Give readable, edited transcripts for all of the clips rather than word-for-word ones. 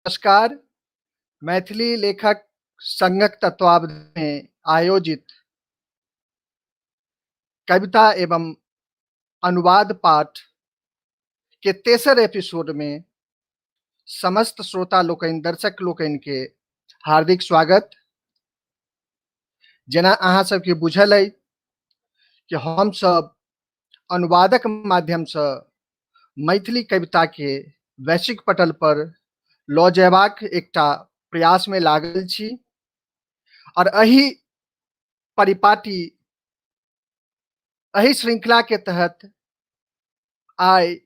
नमस्कार। मैथिली लेखक संघक तत्वावधान में आयोजित कविता एवं अनुवाद पाठ के तेसर एपिसोड में समस्त श्रोता लोकनि, दर्शक लोकनि के हार्दिक स्वागत। जेना अहाँ सबके बुझल अइ कि हम सब अनुवादक माध्यम से मैथिली कविता के वैश्विक पटल पर लऽ जयबाक एकटा प्रयास में लागल छी और एहि परिपाटी, एहि श्रृंखला के तहत आइ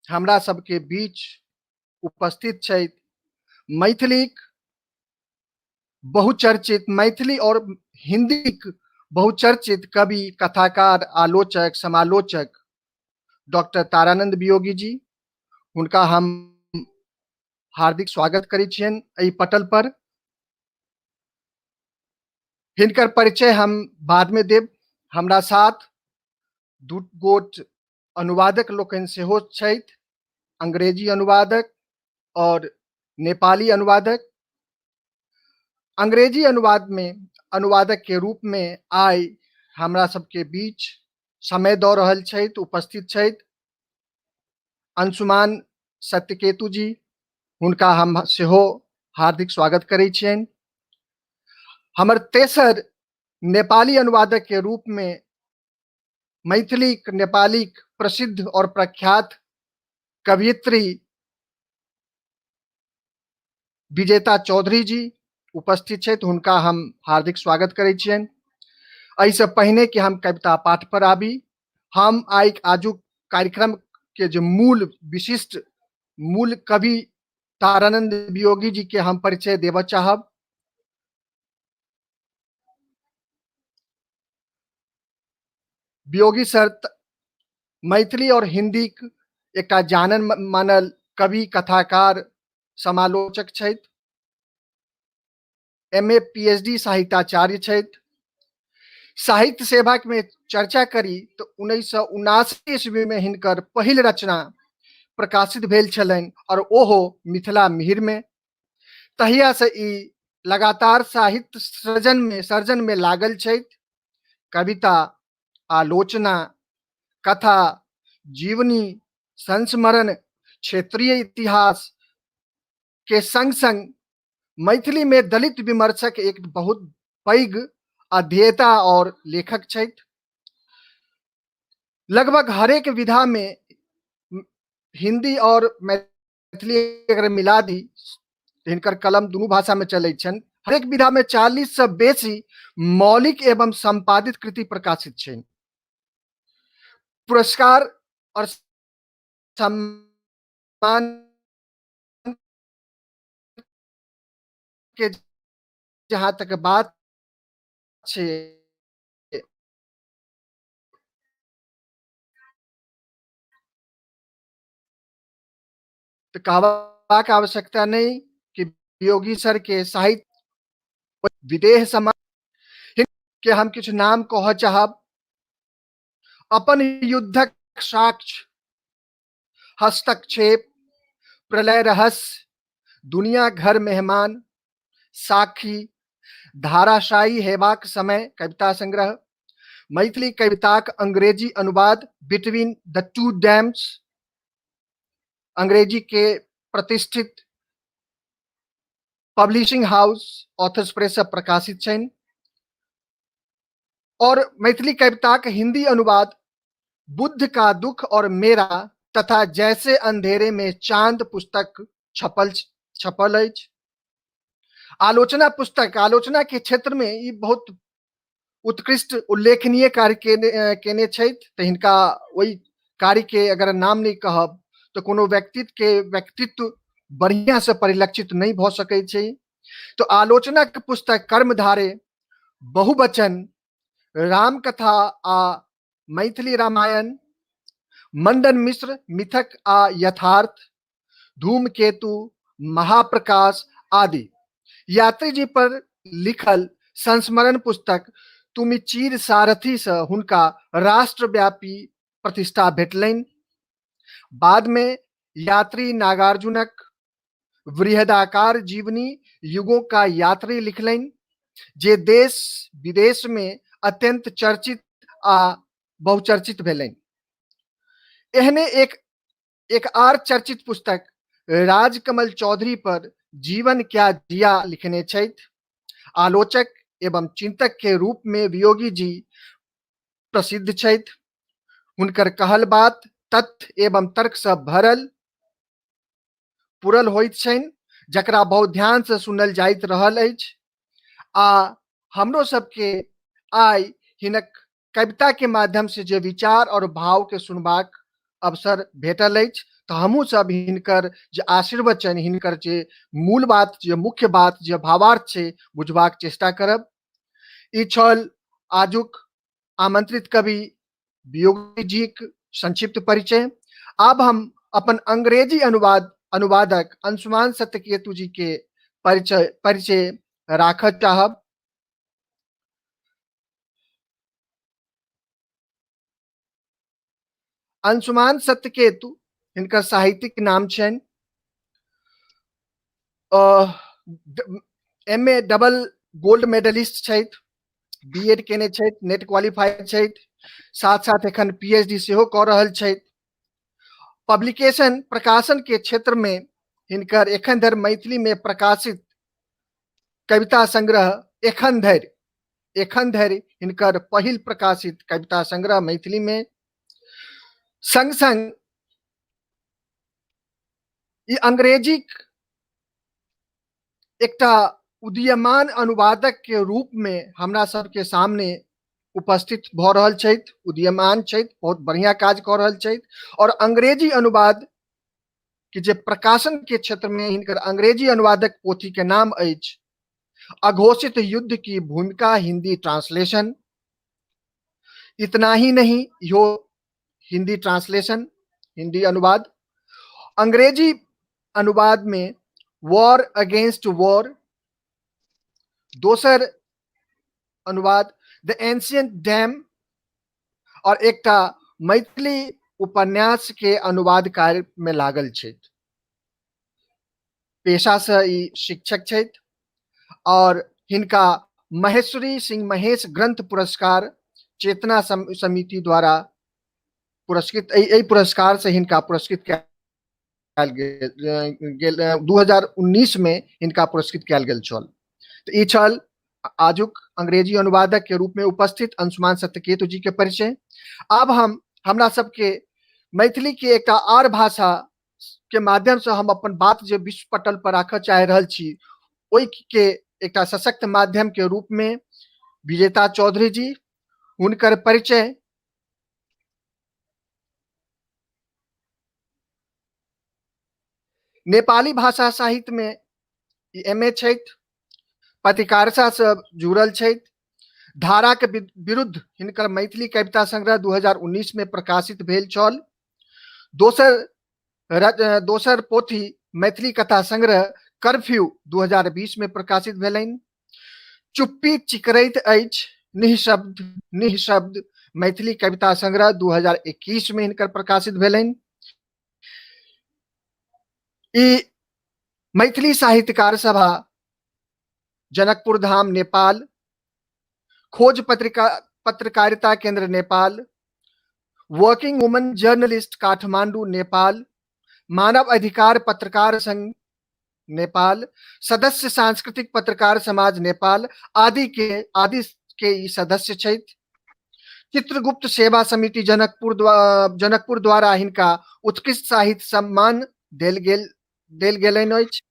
हमरा सबके बीच उपस्थित छथि मैथिलीक बहुचर्चित, मैथिली और हिंदीक बहुचर्चित कवि, कथाकार, आलोचक, समालोचक डॉक्टर तारानंद वियोगी जी। हुनका हम हार्दिक स्वागत करै छियनि एहि पटल पर। हिनकर परिचय हम बाद में देब। हमरा साथ दू गोट अनुवादक लोकनि सेहो छथि, अंग्रेजी अनुवादक और नेपाली अनुवादक। अंग्रेजी अनुवाद में अनुवादक के रूप में आइ हमरा सबके बीच समय दऽ रहल छथि, उपस्थित छथि अंशुमान सत्यकेतु जी। हुनका हम सेहो हार्दिक स्वागत करै छियनि। हमर तेसर नेपाली अनुवादक के रूप में मैथिली नेपालीक प्रसिद्ध और प्रख्यात कवयित्री विजेता चौधरी जी उपस्थित छथि, हुनका हम हार्दिक स्वागत करै छियनि। एहिसँ पहिने कि हम कविता पाठ पर आबी, हम आइ आजुक कार्यक्रम के जे मूल विशिष्ट मूल कवि तारानंद वियोगी जी के हम परिचय देबऽ चाहब। वियोगी सर मैथिली और हिंदीक एकटा जानल मानल कवि, कथाकार, समालोचक छथि। M A P H D साहित्याचार्य छथि। साहित्य सेवा में चर्चा करी तो 1979 ईस्वी में हिनकर पहिल रचना प्रकाशित भेल छलनि और ओहो मिथिला मिहिर में। तहिया से ई लगातार साहित्य सर्जन में लागल छथि। कविता, आलोचना, कथा, जीवनी, संस्मरण, क्षेत्रीय इतिहास के संग संग मैथिली में दलित विमर्शक एक बहुत पैघ अध्येता और लेखक छथि। लगभग हरेक विधा में हिंदी और मैथिली अगर मिला दी, हिनकर कलम दुनू भाषा में चलै छनि। हरेक विधा में 40 से बेसी मौलिक एवं संपादित कृति प्रकाशित छनि। पुरस्कार और सम्मान के जहां तक बात छै तऽ कहबाक आवश्यकता नहि कि योगी सर के साहित्य विदेह समाज के हम किछु नाम कहऽ चाहब। अपन युद्धक साक्ष्य, हस्तक्षेप, प्रलय रहस्य, दुनिया घर मेहमान, साखी, धाराशायी हेबाक समय कविता संग्रह, मैथिली कविताक अंग्रेजी अनुवाद बिटवीन the two dams, अंग्रेजी के प्रतिष्ठित पब्लिशिंग हाउस ऑथर्स प्रेस से प्रकाशित छनि। और मैथिली कविताक हिंदी अनुवाद बुद्ध का दुख और मेरा तथा जैसे अंधेरे में चांद पुस्तक छपल छपल अछि। आलोचना पुस्तक, आलोचना के क्षेत्र में ई बहुत उत्कृष्ट उल्लेखनीय कार्य केने केने छथि, तऽ हिनका ओहि कार्य के अगर नाम नहि कहब तऽ कोनो व्यक्तित्व के व्यक्तित्व बढ़िया से परिलक्षित नहि भऽ सकै छै। तो आलोचना के पुस्तक कर्मधारे, बहुवचन, रामकथा आ मैथिली रामायण, मंडन मिश्र मिथक आ यथार्थ, धूमकेतु, महाप्रकाश आदि। यात्री जी पर लिखल संस्मरण पुस्तक तुमि चीर सारथी से हुनका राष्ट्रव्यापी प्रतिष्ठा भेटलनि। बाद में यात्री नागार्जुनक वृहदाकार जीवनी युगों का यात्री लिखलनि, जे देश विदेश में अत्यंत चर्चित आ बहुचर्चित भेलनि। एहने एक एक आर चर्चित पुस्तक राजकमल चौधरी पर जीवन क्या जिया लिखने छथि। आलोचक एवं चिंतक के रूप में वियोगी जी प्रसिद्ध छथि। हुनकर कहल बात तथ्य एवं तर्क सँ भरल पुरल होइत छनि, जकरा बहुत ध्यान से सुनल जाइत रहल अछि। आ हमरो सबके आइ हिनक कविता के माध्यम से जे विचार और भाव के सुनबाक अवसर भेटल अछि, तऽ हमहूँ सब हिनकर जे आशीर्वचन, हिनकर जे मूल बात, जे मुख्य बात, जे भावार्थ छै, बुझबाक चेष्टा करब। ई छल आजुक आमंत्रित कवि वियोगी जीक संक्षिप्त परिचय। आब हम अपन अंग्रेजी अनुवादक अंशुमान सत्यकेतु जी के परिचय परिचय राखऽ चाहब। अंशुमान सत्यकेतु हिनकर साहित्यिक नाम छनि। M A double gold medalist छथि, बी एड केने छथि, नेट क्वालिफाइड छथि, साथ साथ एखन पी एच डी सेहो कऽ रहल छथि। पब्लिकेशन प्रकाशन के क्षेत्र में हिनकर एखन धरि मैथिली में प्रकाशित कविता संग्रह एखन धरि हिनकर पहिल प्रकाशित कविता संग्रह मैथिली में, संग संग ई अंग्रेजीक एकटा उदीयमान अनुवादक के रूप में हमरा सबके सामने उपस्थित भऽ रहल छथि। उदीयमान छथि, बहुत बढ़िया काज कऽ रहल छथि। और अंग्रेजी अनुवाद के जे प्रकाशन के क्षेत्र में हिनकर अंग्रेजी अनुवादक पोथी के नाम अछि अघोषित युद्ध की भूमिका हिंदी ट्रांसलेशन। इतना ही नहीं, यो हिंदी ट्रांसलेशन, हिंदी अनुवाद, अंग्रेजी अनुवाद में वॉर अगेंस्ट वॉर, दोसर अनुवाद द एंशियंट डैम, और एकटा मैथिली उपन्यास के अनुवाद कार्य में लागल छथि। पेशा से ई शिक्षक छथि और हिनका महेश्वरी सिंह महेश ग्रंथ पुरस्कार चेतना समिति द्वारा पुरस्कृत, एहि पुरस्कार से हिनका पुरस्कृत कयल गेल 2019 में हिनका पुरस्कृत कयल गेल छल। तऽ ई छल आजुक अंग्रेजी अनुवादक के रूप में उपस्थित अंशुमान सत्यकेतु जी के परिचय। आब हम हमरा सबके मैथिली के एकटा आर भाषा के माध्यम से हम अपन बात जे विश्व पटल पर राखऽ चाहि रहल छी, ओहि के एकटा सशक्त माध्यम के रूप में विजेता चौधरी जी, हुनकर परिचय नेपाली भाषा साहित्य में एम ए छथि, पत्रकारिता से जुड़ल छथि। धारा के विरुद्ध हिनकर मैथिली कविता संग्रह 2019 में प्रकाशित भेल छल। दोसर पोथी मैथिली कथा संग्रह कर्फ्यू 2020 में प्रकाशित भेलनि। चुप्पी चिकरैत अछि निःशब्द निःशब्द मैथिली कविता संग्रह 2021 में हिनकर प्रकाशित भेलनि। ई मैथिली साहित्यकार सभा जनकपुर धाम नेपाल, खोज पत्रिका पत्रकारिता केंद्र Nepal, working woman journalist Kathmandu Nepal, मानव अधिकार पत्रकार संघ नेपाल, सदस्य सांस्कृतिक पत्रकार समाज नेपाल आदि के ई सदस्य छथि। चित्रगुप्त सेवा समिति जनकपुर द्वारा हिनका उत्कृष्ट साहित्य सम्मान देल गेलनि अछि।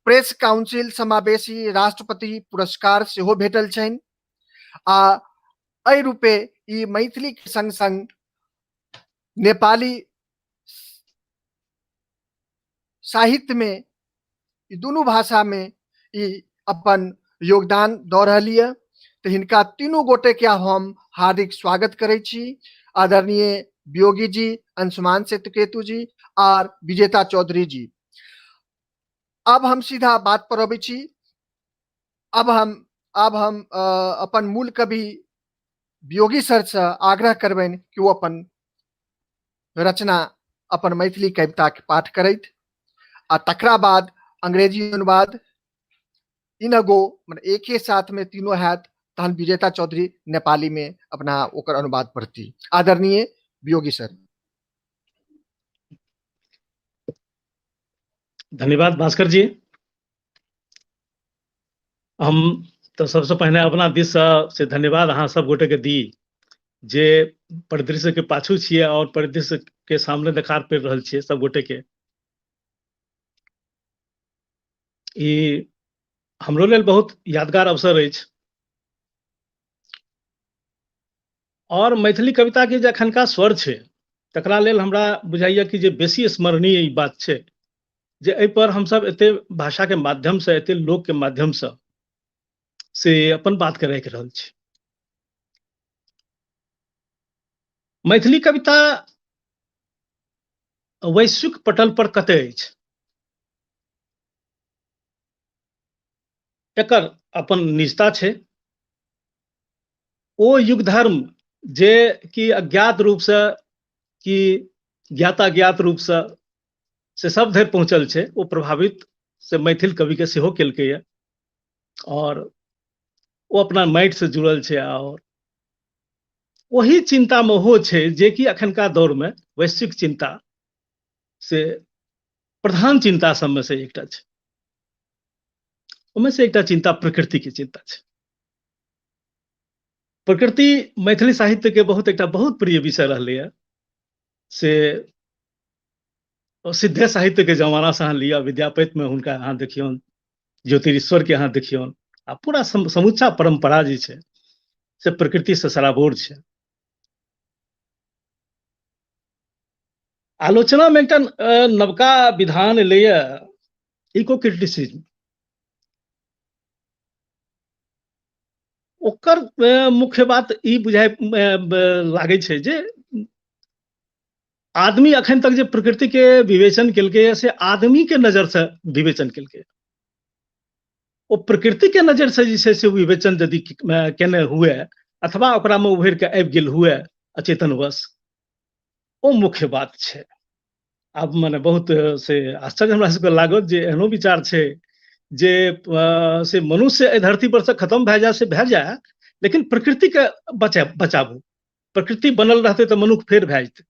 प्रेस काउंसिल समावेशी राष्ट्रपति पुरस्कार सेहो भेटल छनि। आ एहि रूपे ई मैथिली के संग संग नेपाली साहित्य में ई दुनू भाषा में ई अपन योगदान दऽ रहल यऽ। तऽ हिनका तीनू गोटे के हम हार्दिक स्वागत करै छी, आदरणीय वियोगी जी, अंशुमान सत्यकेतु जी आर विजेता चौधरी जी। अब हम सीधा बात पर अबै छी। अब हम अपन मूल कवि वियोगी सर से आग्रह करबनि कि ओ अपन रचना, अपन मैथिली कविता के पाठ करैत आ तकरा बाद अंग्रेजी अनुवाद इनगो, मने एके साथ में तीनों हैत, तहन विजेता चौधरी नेपाली में अपना ओकर अनुवाद पढ़ती। आदरणीय वियोगी सर। धन्यवाद भास्कर जी। हम तऽ सबसँ पहिने अपना दिससँ से धन्यवाद अहाँ सब गोटे के दी जे परिदृश्य के पाछू छियै और परिदृश्य के सामने देखार पड़ि रहल छियै सब गोटे के। ई हमरो लेल बहुत यादगार अवसर अछि। और मैथिली कविता के जे अखनका स्वर छै तकरा लेल हमरा बुझाइया कि जे बेसी स्मरणीय ई बात छै जे एहि पर हमसब एते भाषा के माध्यम से एते लोक के माध्यम से से अपन बात के राखि रहल छी। मैथिली कविता वैश्विक पटल पर कतय अछि, एकर अपन निजता छै। ओ युग धर्म जे कि अज्ञात रूप से कि ज्ञाताज्ञात रूप से से सब धरि पहुँचल छै, ओ प्रभावित से मैथिल कवि के सेहो केलकैए और ओ अपना माटि से जुड़ल छै और ओही चिंता में ओहो छै जे कि अखनका दौर में वैश्विक चिंता से प्रधान चिंता सबमे से एकटा छै। ओहिमे से एकटा चिंता प्रकृति के चिंता छै। प्रकृति मैथिली साहित्य के बहुत एकटा बहुत प्रिय विषय रहलैए। से सिद्धे साहित्य के जमाना से अहाँ लिअ, विद्यापति में हुनका अहाँ देखियौन, ज्योतिरीश्वर के अहाँ देखियौन, आ पूरा समुच्चा परंपरा जे छै से प्रकृति से सराबोर छै। आलोचना में एकटा नवका विधान एलैए, इको क्रिटिसिज्म। ओकर मुख्य बात ई बुझाइ लागै छै जे आदमी अखन तक जे प्रकृति के विवेचन केलकै से आदमी के नजर से विवेचन केलकै। ओ प्रकृति के नजर से जे छै से विवेचन यदि केने हुए अथवा ओकरा में उभरि के आबि गेल हुए अचेतनवश, ओ मुख्य बात छै। आब मने बहुत से आश्चर्य हमरा सबके लागत जे एहनो विचार छै जे से मनुष्य एहि धरती पर से खत्म भए जाए से भए जाए, लेकिन प्रकृति के बचाबू। प्रकृति बनल रहतै तऽ मनुख फेर भए जेतै,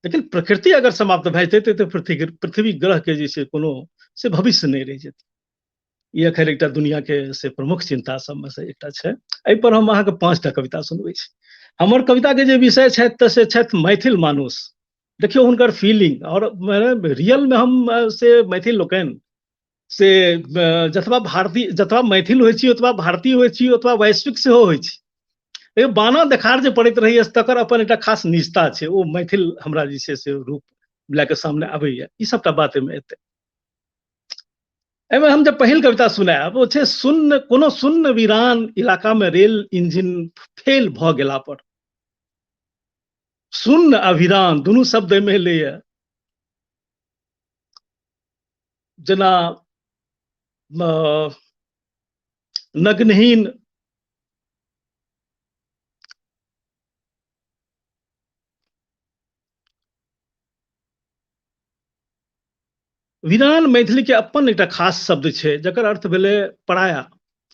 लेकिन प्रकृति अगर समाप्त भए जेतै तऽ पृथ्वी ग्रह के जे छै कोनो से भविष्य नहि रहि जेतै। ई अखन एकटा दुनिया के से प्रमुख चिंता सबमे से एकटा छै। एहि पर हम अहाँके 5टा कविता सुनबै छी। हमर कविता के जे विषय छथि तऽ से छथि मैथिल मानुष। देखियौ हुनकर फीलिंग और रियल में हम से मैथिल लोकनि से जतबा भारतीय, जतबा मैथिल होइ छी ओतबा भारतीय होइ छी, ओतबा वैश्विक सेहो होइ छी। एगो बाना देखार जे पड़ैत रहैए तकर अपन एकटा खास निजता छै। ओ मैथिल हमरा जे छै से रूप लए कऽ सामने आबैए। ई सबटा बात एहिमे एतै। एहिमे हम जे पहिल कविता सुनायब ओ छै शून्य, कोनो शून्य वीरान इलाका में रेल इंजन फेल भऽ गेला पर। शून्य आ वीरान दुनू शब्द एहिमे एलैए। जेना नग्नहीन वीरान मैथिली के अपन एकटा खास शब्द छै जकर अर्थ भेलै पराया।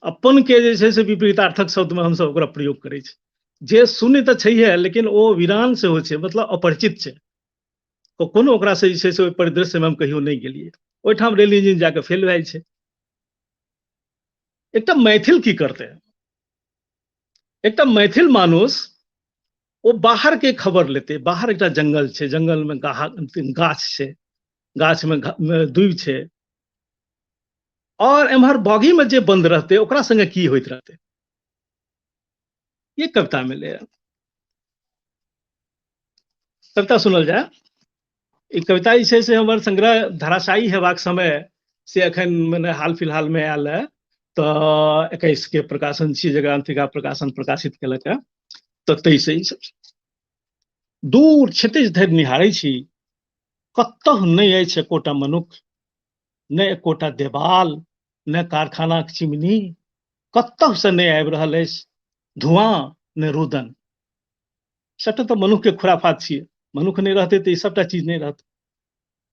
अपन के जे छै से विपरीतार्थक शब्द में हमसब ओकरा प्रयोग करै छी। जे शून्य तऽ छैहे, लेकिन ओ वीरान सेहो छै, मतलब अपरिचित छै। कोनो ओकरा से जे छै से ओहि परिदृश्य में हम कहियो नहि गेलियै। ओहिठाम रेल इंजन जाके फेल भए जाइ छै। एकटा मैथिल की करतै? एकटा मैथिल मानुष ओ बाहर के खबर लेतै। बाहर एकटा जंगल छै, जंगल में गाछ छै, गाछ में दूबि छै, और एम्हर बॉगी में जे बंद रहतै ओकरा संगे की होइत रहतै, ये कविता मिले। कविता सुनल जाय। ई कविता जे छै से हमर संग्रह धराशायी हेबाक समय से अखन मने हाल फिलहाल में आयल है, तऽ 21 के प्रकाशन छी, जकरा अंतिका प्रकाशन प्रकाशित केलक है, तऽ 23 ई सब। दूर क्षितिज धरि निहारै छी, कतहु नहि अछि एकोटा मनुख, नहि एकोटा देवाल, नहि कारखानाक चिमनी, कतहु से नहि आबि रहल अछि धुआं, नहि रुदन। सबटा तऽ मनुख के खुराफात छियै, मनुख नहि रहतै तऽ ई सबटा चीज नहि रहतै।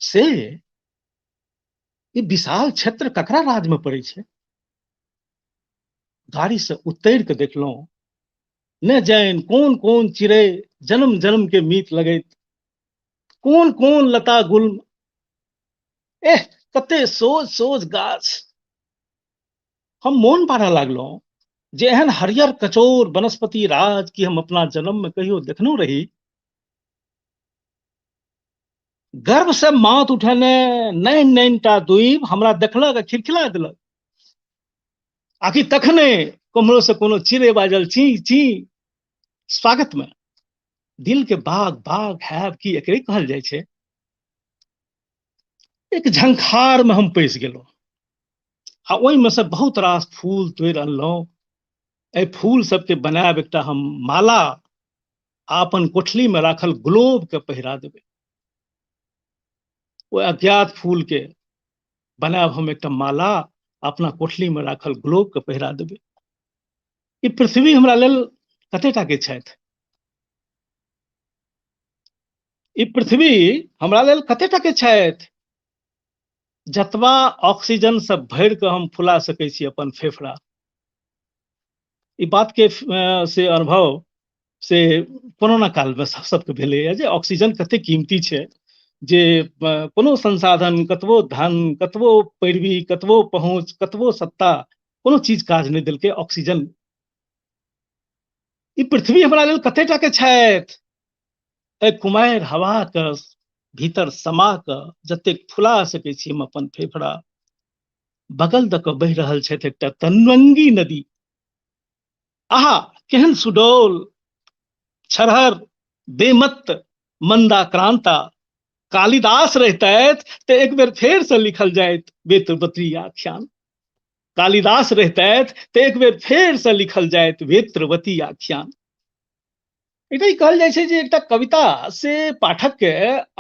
से ई विशाल क्षेत्र ककरा राज में पड़ै छै? गाड़ी से उतर के देखलहुं, ने जानि कोन कोन चिड़ै जन्म जन्म के मीत लगैत, कोन कोन लता गुल्म, एह कते सोझ सोझ गाछ। हम मोन पाड़ऽ लागलहुं जे एहन हरियर कचोर वनस्पति राज की हम अपना जन्म में कहियो देखनहुं रही। गर्व से माथ उठेने नैन नैन टा दुइब हमरा देखलक आ खिलखिला देलक। आखिर तखने कम्हरो से कोनो चिड़ै बाजल ची ची स्वागत में। दिल के बाग बाग हैब की एकरे कहल जाइ छै। एक झंखार में हम पैस गेलहुँ आ ओहिमे से बहुत रास फूल तोड़ि अनलहुँ। एहि फूल सबके बनायब एकटा हम माला आ अपन कोठली में राखल ग्लोब के पहिरा देबै। ओहि अज्ञात फूल के बनायब हम एकटा माला, अपना कोठली में राखल ग्लोब के पहिरा देबै। ई पृथ्वी हमरा लेल कतेटा के छथि, ई पृथ्वी हमरा लेल कतेटा के छथि। जतबा ऑक्सीजन से भरि कऽ हम फुला सकै छी अपन फेफड़ा, ई बात के से अनुभव से कोरोना काल में सबके भेलैए जे ऑक्सीजन कते कीमती छै, जे कोनो संसाधन, कतबो धन, कतबो पैरवी, कतबो पहुँच, कतबो सत्ता, कोनो चीज काज नहि देलकै ऑक्सीजन। ई पृथ्वी हमरा लेल कतेटा के छथि। एहि कुमारि हवा के भीतर समा कऽ जतेक फुला सकै छी हम अपन फेफड़ा। बगल दऽ कऽ बहि रहल छथि एकटा तन्वंगी नदी। आहा केहन सुडौल, छरहर, बेमत्त, मंदाक्रांता। कालिदास रहितैथ तऽ एक बेर फेर से लिखल जाइत वेत्रवती आख्यान। कालिदास रहितैथ तऽ एक बेर फेर से लिखल जाइत वेत्रवती आख्यान। एकटा ई कहल जाइ छै जे एकटा कविता से पाठक के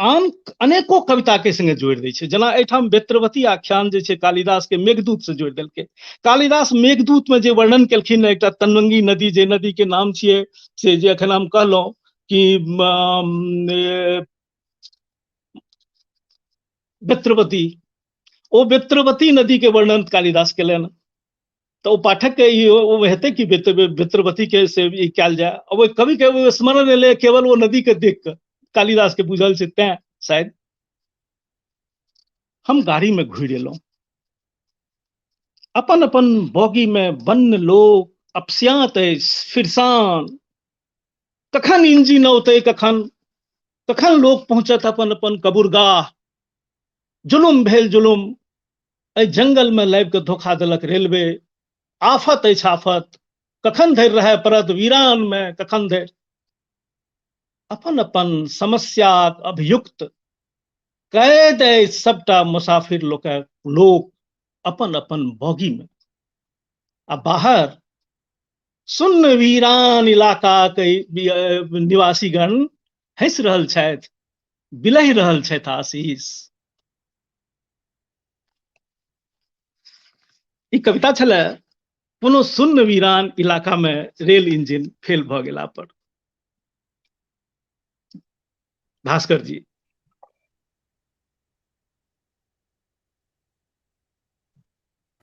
आन अनेको कविता के संगे जोड़ि दै छै। जेना एहिठाम वेत्रवती आख्यान जे छै कालिदास के मेघदूत से जोड़ि देलकै। कालिदास मेघदूत में जे वर्णन केलखिन एकटा तन्वंगी नदी, जे नदी के नाम छियै से जे एखन हम कहलहुँ कि वेत्रवती, ओ वेत्रवती नदी के वर्णन कालिदास केलनि। तऽ ओ पाठक के ई ओ हेतै कि वेत्रवती के से ई कयल जाय। अब ओहि कवि के ओ स्मरण एलै केवल ओ नदी के देख कऽ, कालिदास के बुझल छै तैं शायद। हम गाड़ी में घुरि एलहुँ, अपन अपन बोगी में बन्न लोक अपस्यात अछि फिरसान। कखन इंजिन औतै, कखन कखन लोक पहुँचत अपन अपन कबुरगाह। जुलुम भेल जुलुम, एहि जंगल में लाबि कऽ धोखा देलक रेलवे। आफत अछि आफत, कखन धरि रहय पड़त वीरान में, कखन धरि। अपन अपन समस्याक अभियुक्त कैद अछि सबटा मुसाफिर लोक अपन अपन बोगी में। आ बाहर सुन्न वीरान इलाका के निवासीगण हँसि रहल छथि, बिलहि रहल छथि आशीष। ई कविता छलै कोनो सुन्न वीरान इलाका में रेल इंजन फेल भऽ गेला पर। भास्कर जी।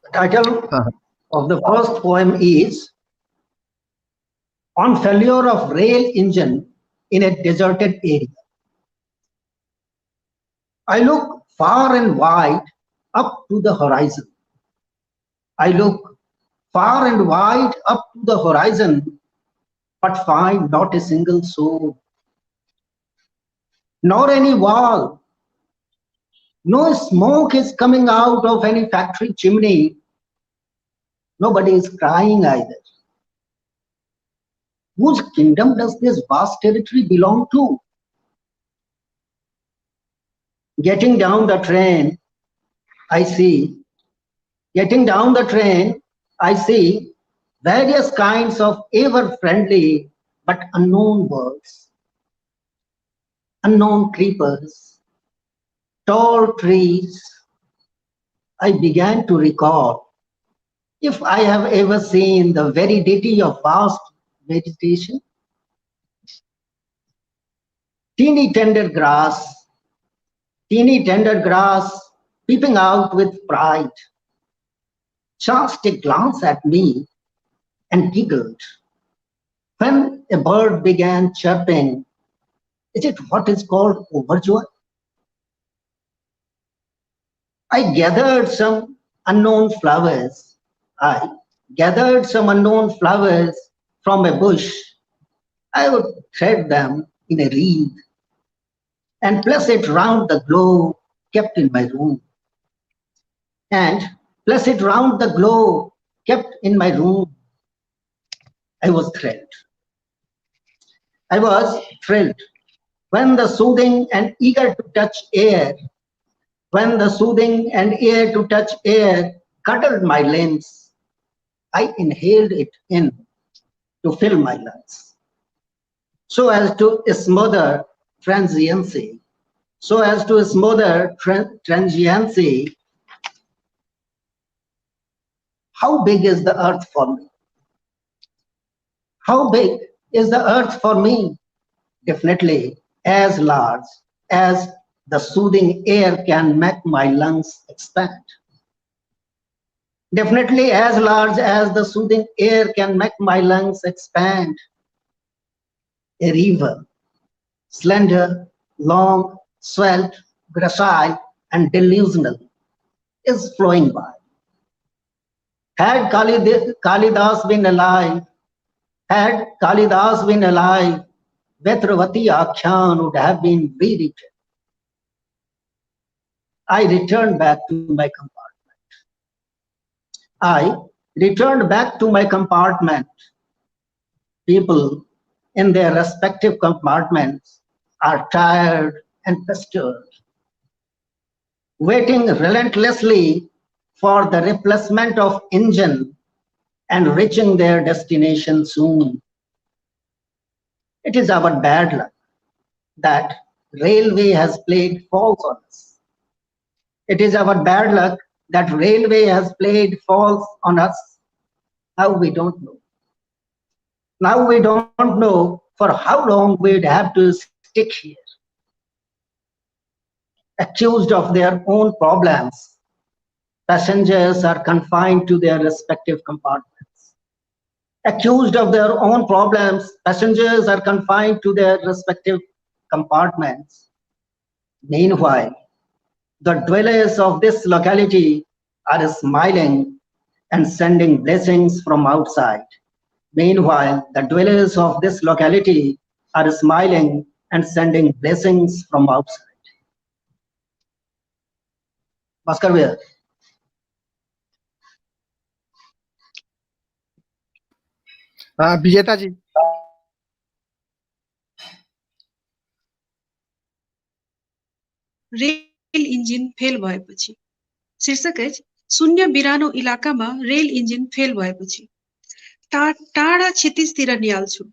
The title of the first poem is On Failure of Rail Engine in a Deserted Area. I look far and wide up to the horizon. I look far and wide up to the horizon, but find not a single soul, nor any wall. No smoke is coming out of any factory chimney. Nobody is crying either. Whose kingdom does this vast territory belong to? Getting down the train, I see, getting down the train, I see various kinds of ever-friendly but unknown birds, unknown creepers, tall trees. I began to recall if I have ever seen the validity of vast vegetation, teeny tender grass, teeny tender grass, peeping out with pride, chanced a glance at me and giggled. When a bird began chirping, is it what is called overjoy? I gathered some unknown flowers. I gathered some unknown flowers from a bush. I would thread them in a wreath and place it round the globe kept in my room. And place it round the globe kept in my room. I was thrilled. I was thrilled when the soothing and eager to touch air, when the soothing and ear to touch air cuddled my limbs, I inhaled it in to fill my lungs, so as to smother transiency, so as to smother transiency. How big is the earth for me? How big is the earth for me? Definitely as large as the soothing air can make my lungs expand. Definitely as large as the soothing air can make my lungs expand. A river, slender, long, svelte, gracile, and delusional, is flowing by. Had Kalidas been alive, had Kalidas been alive, Vetravati Akhyan would have been rewritten. I returned back to my compartment. I returned back to my compartment. People in their respective compartments are tired and pestered, waiting relentlessly for the replacement of engine and reaching their destination soon. It is our bad luck that railway has played false on us. It is our bad luck that railway has played false on us. Now we don't know. Now we don't know for how long we'd have to stick here. Accused of their own problems, passengers are confined to their respective compartments. Accused of their own problems, passengers are confined to their respective compartments. Meanwhile, the dwellers of this locality are smiling and sending blessings from outside. Meanwhile, the dwellers of this locality are smiling and sending blessings from outside. Bhaskar bhaiya. विजेता जी। Rail engine fail भएपछि। शीर्षक अछि शून्य बिरानो इलाकामा rail engine fail भएपछि। टाढा क्षितिजतिर निहाल्छु,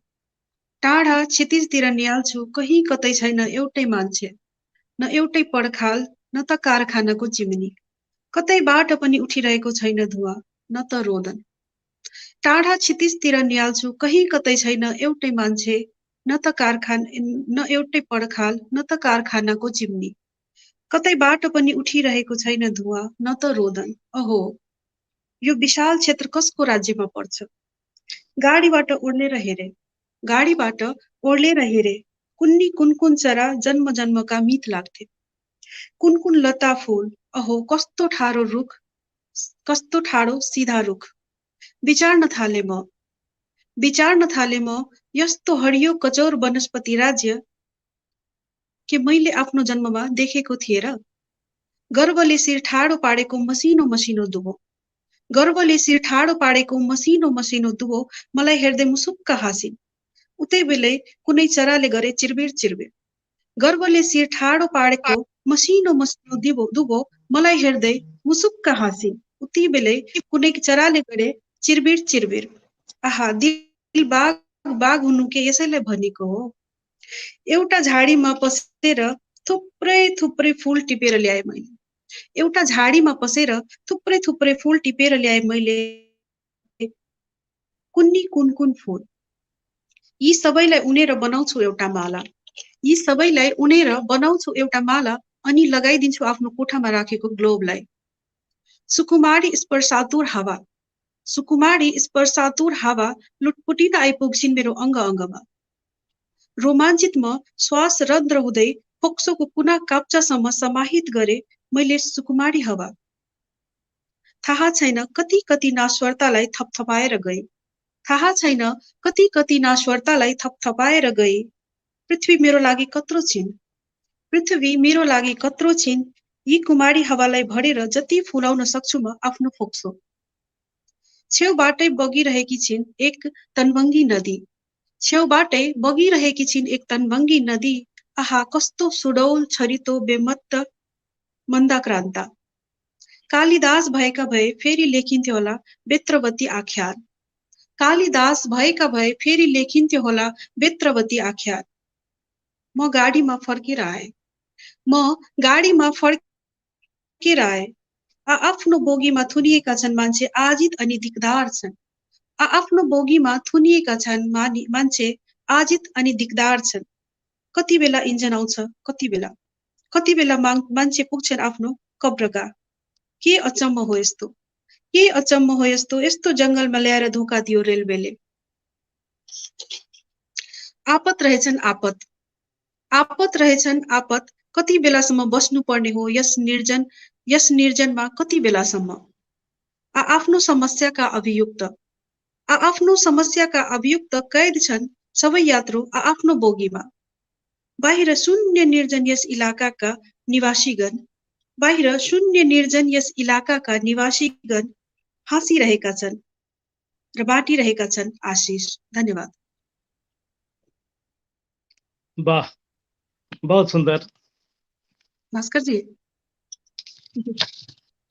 टाढा क्षितिजतिर निहाल्छु, कहीँ कतै छैन एउटै मान्छे, न एउटै पर्खाल, न त कारखानाको चिम्नी, कतैबाट पनि उठिरहेको छैन धुवा, न त रोदन। टाढा क्षितिजतिर निहाल्छु, कहीँ कतै छैन एउटै मान्छे, न त कारखाना, न एउटै पर्खाल, न त कारखानाको चिम्नी, कतैबाट पनि उठिरहेको छैन धुवा, न त रोदन। अहो, यो विशाल क्षेत्र कसको राज्यमा पर्छ? गाडीबाट ओर्लेर हेरे, गाडीबाट ओर्लेर हेरे, कुन्नी कुन कुन चरा जन्म जन्मका मित लाग्थे, कुन कुन लता फूल, अहो कस्तो ठाडो रुख, कस्तो ठाडो सिधा रुख। विचार्न थाले म, विचार्न थाले म, यस्तो हरियो कचौर वनस्पति राज्य के मैले आफ्नो जन्ममा देखेको थिएँ र? गर्वले शिर ठाडो पारेको मसिनो मसिनो दुबो, गर्वले शिर ठाडो पारेको मसिनो मसिनो दुबो मलाई हेर्दै मुसुक्क हाँसिन्। उतै बेलै कुनै चराले गरे चिरबिर चिरबिर। गर्वले शिर ठाडो पारेको मसिनो मसिनो दुबो मलाई हेर्दै मुसुक्क हाँसिन्। उति बेलै कुनै चराले गरे चिरबिर चिरबिर। आहा, दिल बाघ बाघ हुनु के यसैलाई भनेको हो? एउटा झाडीमा पसेर थुप्रै थुप्रै फूल टिपेर ल्याए मैले, एउटा झाडीमा पसेर थुप्रै थुप्रै फूल टिपेर ल्याए मैले, कुन्नी कुन कुन फूल। यी सबैलाई उनेर बनाउँछु एउटा माला, यी सबैलाई उनेर बनाउँछु एउटा माला, अनि लगाइदिन्छु आफ्नो कोठामा राखेको ग्लोबलाई। सुकुमारी स्पर्शातुर हावा, सुकुमारी स्पर्शातुर हावा लुटपुटिन आइपुग्छिन् मेरो अङ्ग अङ्गमा। रोमाञ्चित म श्वास रन्ध्र हुँदै फोक्सोको कुना काप्चासम्म समाहित गरे मैले सुकुमारी हावा। थाहा छैन कति कति नाश्वरतालाई थपथपाएर गए, थाहा छैन कति कति नाश्वरतालाई थपथपाएर गए। पृथ्वी मेरो लागि कत्रो छिन्, पृथ्वी मेरो लागि कत्रो छिन्। यी कुमारी हावालाई भरेर जति फुलाउन सक्छु म आफ्नो फोक्सो। छेउबाटै बगिरहेकी छिन् एक तनभङ्गी नदी, छेउबाटै बगिरहेकी छिन् एक तनभङ्गी नदी। आहा कस्तो सुडौल छरितो बेमत्त मन्दाक्रान्ता। कालिदास भएका भए फेरि लेखिन्थ्यो होला बेत्रवती आख्यान, कालिदास भएका भए फेरि लेखिन्थ्यो होला बेत्रवती आख्यान। म गाडीमा फर्केर आए, म गाडीमा फर्केर आए। आफ्नो बोगीमा थुनिएका छन् मान्छे आजित अनि दिकदार छन्, आफ्नो बोगीमा थुनिएका छन् मान्छे आजित अनि दिकदार छन्। कति बेला इन्जन आउँछ, कति बेला, कति बेला मान्छे पुग्छन् आफ्नो कब्रगा। के अचम्म हो यस्तो, के अचम्म हो यस्तो, यस्तो जंगलमा ल्याएर धोका दियो रेलवेले। आपत रहेछन् आपत, आपत रहेछन् आपत। कति बेलासम्म बस्नु पर्ने हो यस निर्जन, यस निर्जनमा कति बेलासम्म। आफ्नो समस्याका अभियुक्त, आफ्नो समस्याका अभियुक्त कैद छन् सबै यात्रु आफ्नो बोगीमा। बाहिर शून्य निर्जन यस इलाकाका निवासीगण, बाहिर शून्य निर्जन यस इलाकाका निवासीगण हाँसिरहेका छन् र बाँटिरहेका छन् आशिष। धन्यवाद। वाह, बहुत सुंदर। भास्कर जी।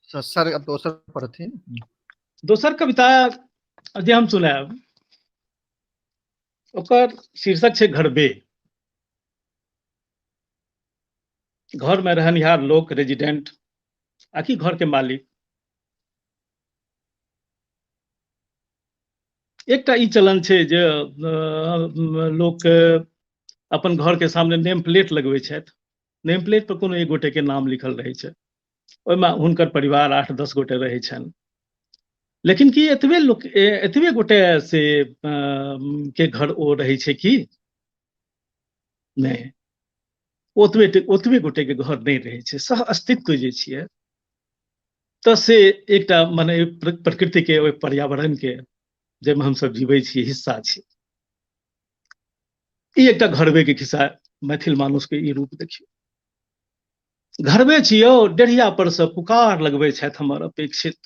सर अब दोसर पढ़थिन। दोसर कविता जे हम सुनायब ओकर शीर्षक छै घरबे। घर में रहनिहार लोक, रेजिडेंट आकि घर के मालिक। एकटा ई चलन छै जे लोक अपन घर के सामने नेम प्लेट लगबै छथि। नेम प्लेट पर कोनो एक गोटे के नाम लिखल रहै छै, ओहिमे हुनकर परिवार 8-10 गोटे रहै छनि। लेकिन की एतबे लोक, एतबे गोटे से के घर ओ रहै छै कि नहि? ओतबे ओतबे गोटे के घर नहि रहै छै। सह अस्तित्व जे छियै तऽ से एकटा मने प्रकृति के, ओहि पर्यावरण के जाहिमे हमसब जीबै छी हिस्सा छी। ई एकटा घरबे के खिस्सा, मैथिल मानुष के ई रूप देखियौ। घरबे छियौ, डेढ़िया पर से पुकार लगबै छथि हमर अपेक्षित।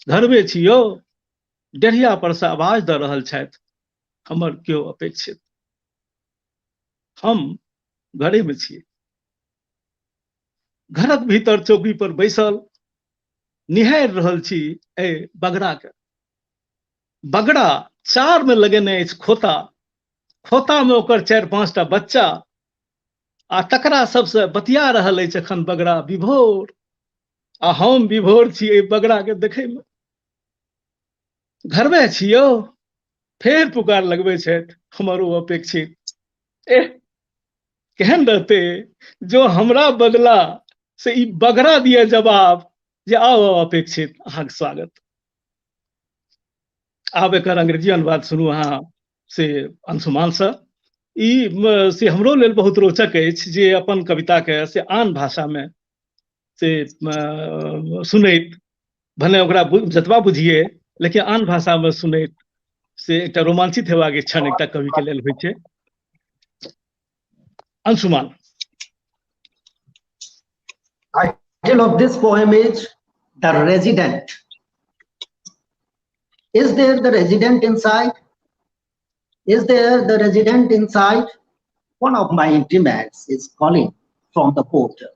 घरबे छियौ, डेढ़िया पर से आवाज दऽ रहल छथि हमर केओ अपेक्षित। हम घरे में छियै, घरक भीतर चौकी पर बैसल निहारि रहल छी एहि बगड़ा के। बगड़ा चार में लगेने अछि खोता, खोता में ओकर 4-5 टा बच्चा, आ तकरा सबसे बतिया रहल अछि एखन बगड़ा विभोर। आ हम विभोर छी एहि बगड़ा के देखै में। घरमे छियौ, फेर पुकार लगबै छथि हमर ओ अपेक्षित। एह केहन रहते जो हमरा बदला से ई बगड़ा दिया जवाब जे आओ आओ अपेक्षित, अहाँके स्वागत। आब एकर अंग्रेजी अनुवाद सुनू अहाँ से अंशुमान से। ई से हमरो लेल बहुत रोचक अछि जे अपन कविता के से आन भाषा में से सुनैत, भले ओकरा जतबा बुझिए लेकिन आन भाषा में सुनैत से एकटा रोमांचित हेबाक क्षण एकटा कवि के लेल होइ छै। Anshuman. Title of this poem is The Resident. Is there the resident inside? Is there the resident inside? One of my intimates is calling from the porter.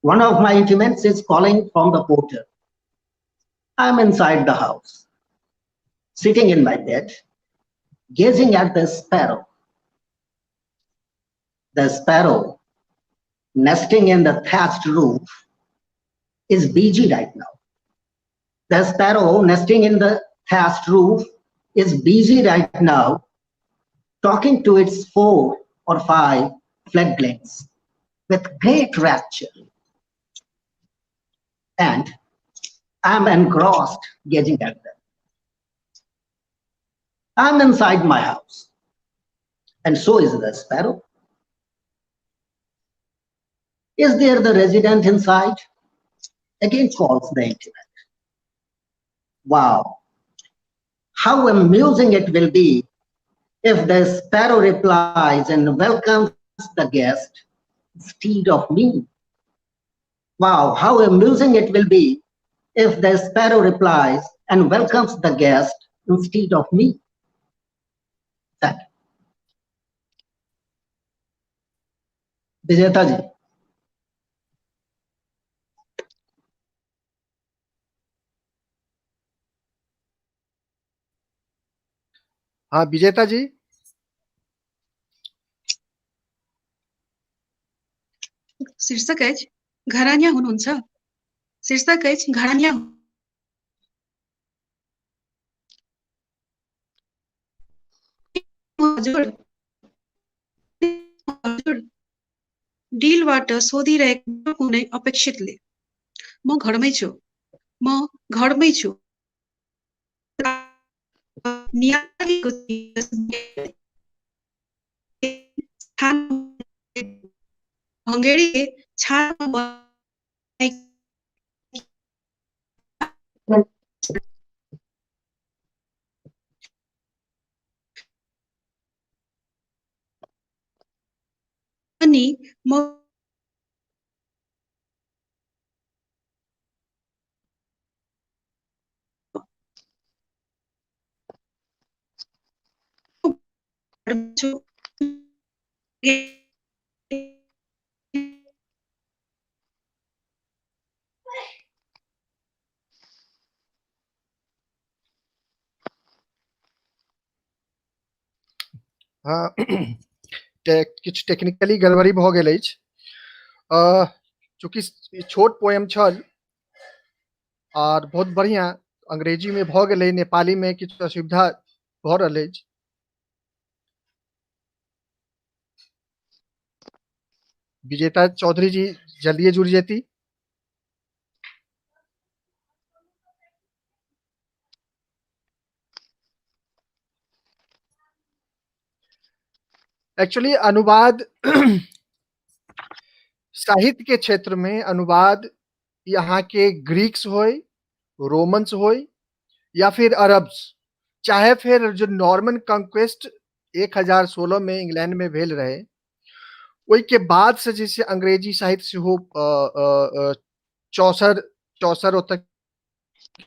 One of my intimates is calling from the porter. I am inside the house, sitting in my bed, gazing at the sparrow. The sparrow nesting in the thatched roof is busy right now. The sparrow nesting in the thatched roof is busy right now, talking to its 4 or 5 fledglings. with great rapture. And I'm engrossed gazing at them. I'm inside my house, and so is the sparrow. Is there the resident inside? Again calls the intellect. Wow, how amusing it will be if the sparrow replies and welcomes the guest instead of me. Wow, how amusing it will be if the sparrow replies and welcomes the guest instead of me. Thank you. Vijeta ji. हाँ विजेता जी। शीर्षक अछि घरानिया हुनुहुन्छ। शीर्षक अछि घरानिया हजुर हजुर डिलबाट सोधिरहेको कुनै अपेक्षितले। म घरमै छु, म घरमै छु। भङ्गेरीले छानामा अनि म हाँ, किछु टेक्निकली गड़बड़ी भऽ गेल अछि। चूँकि छोट पोएम छल और बहुत बढ़िया अंग्रेजी में भऽ गेलै, नेपाली में किछु असुविधा भऽ रहल अछि। विजेता चौधरी जी जल्दिए जुड़ जेती। एक्चुअली अनुवाद साहित्य के क्षेत्र में अनुवाद यहाँ के ग्रीक्स होय, रोमन्स होय या फिर अरब्स, चाहे फिर जो नॉर्मन कंक्वेस्ट 1016 में इंग्लैंड में भेल रहे, ओहि के बाद से जैसे अंग्रेजी साहित्य सेहो चौसर चौसर ओतऽ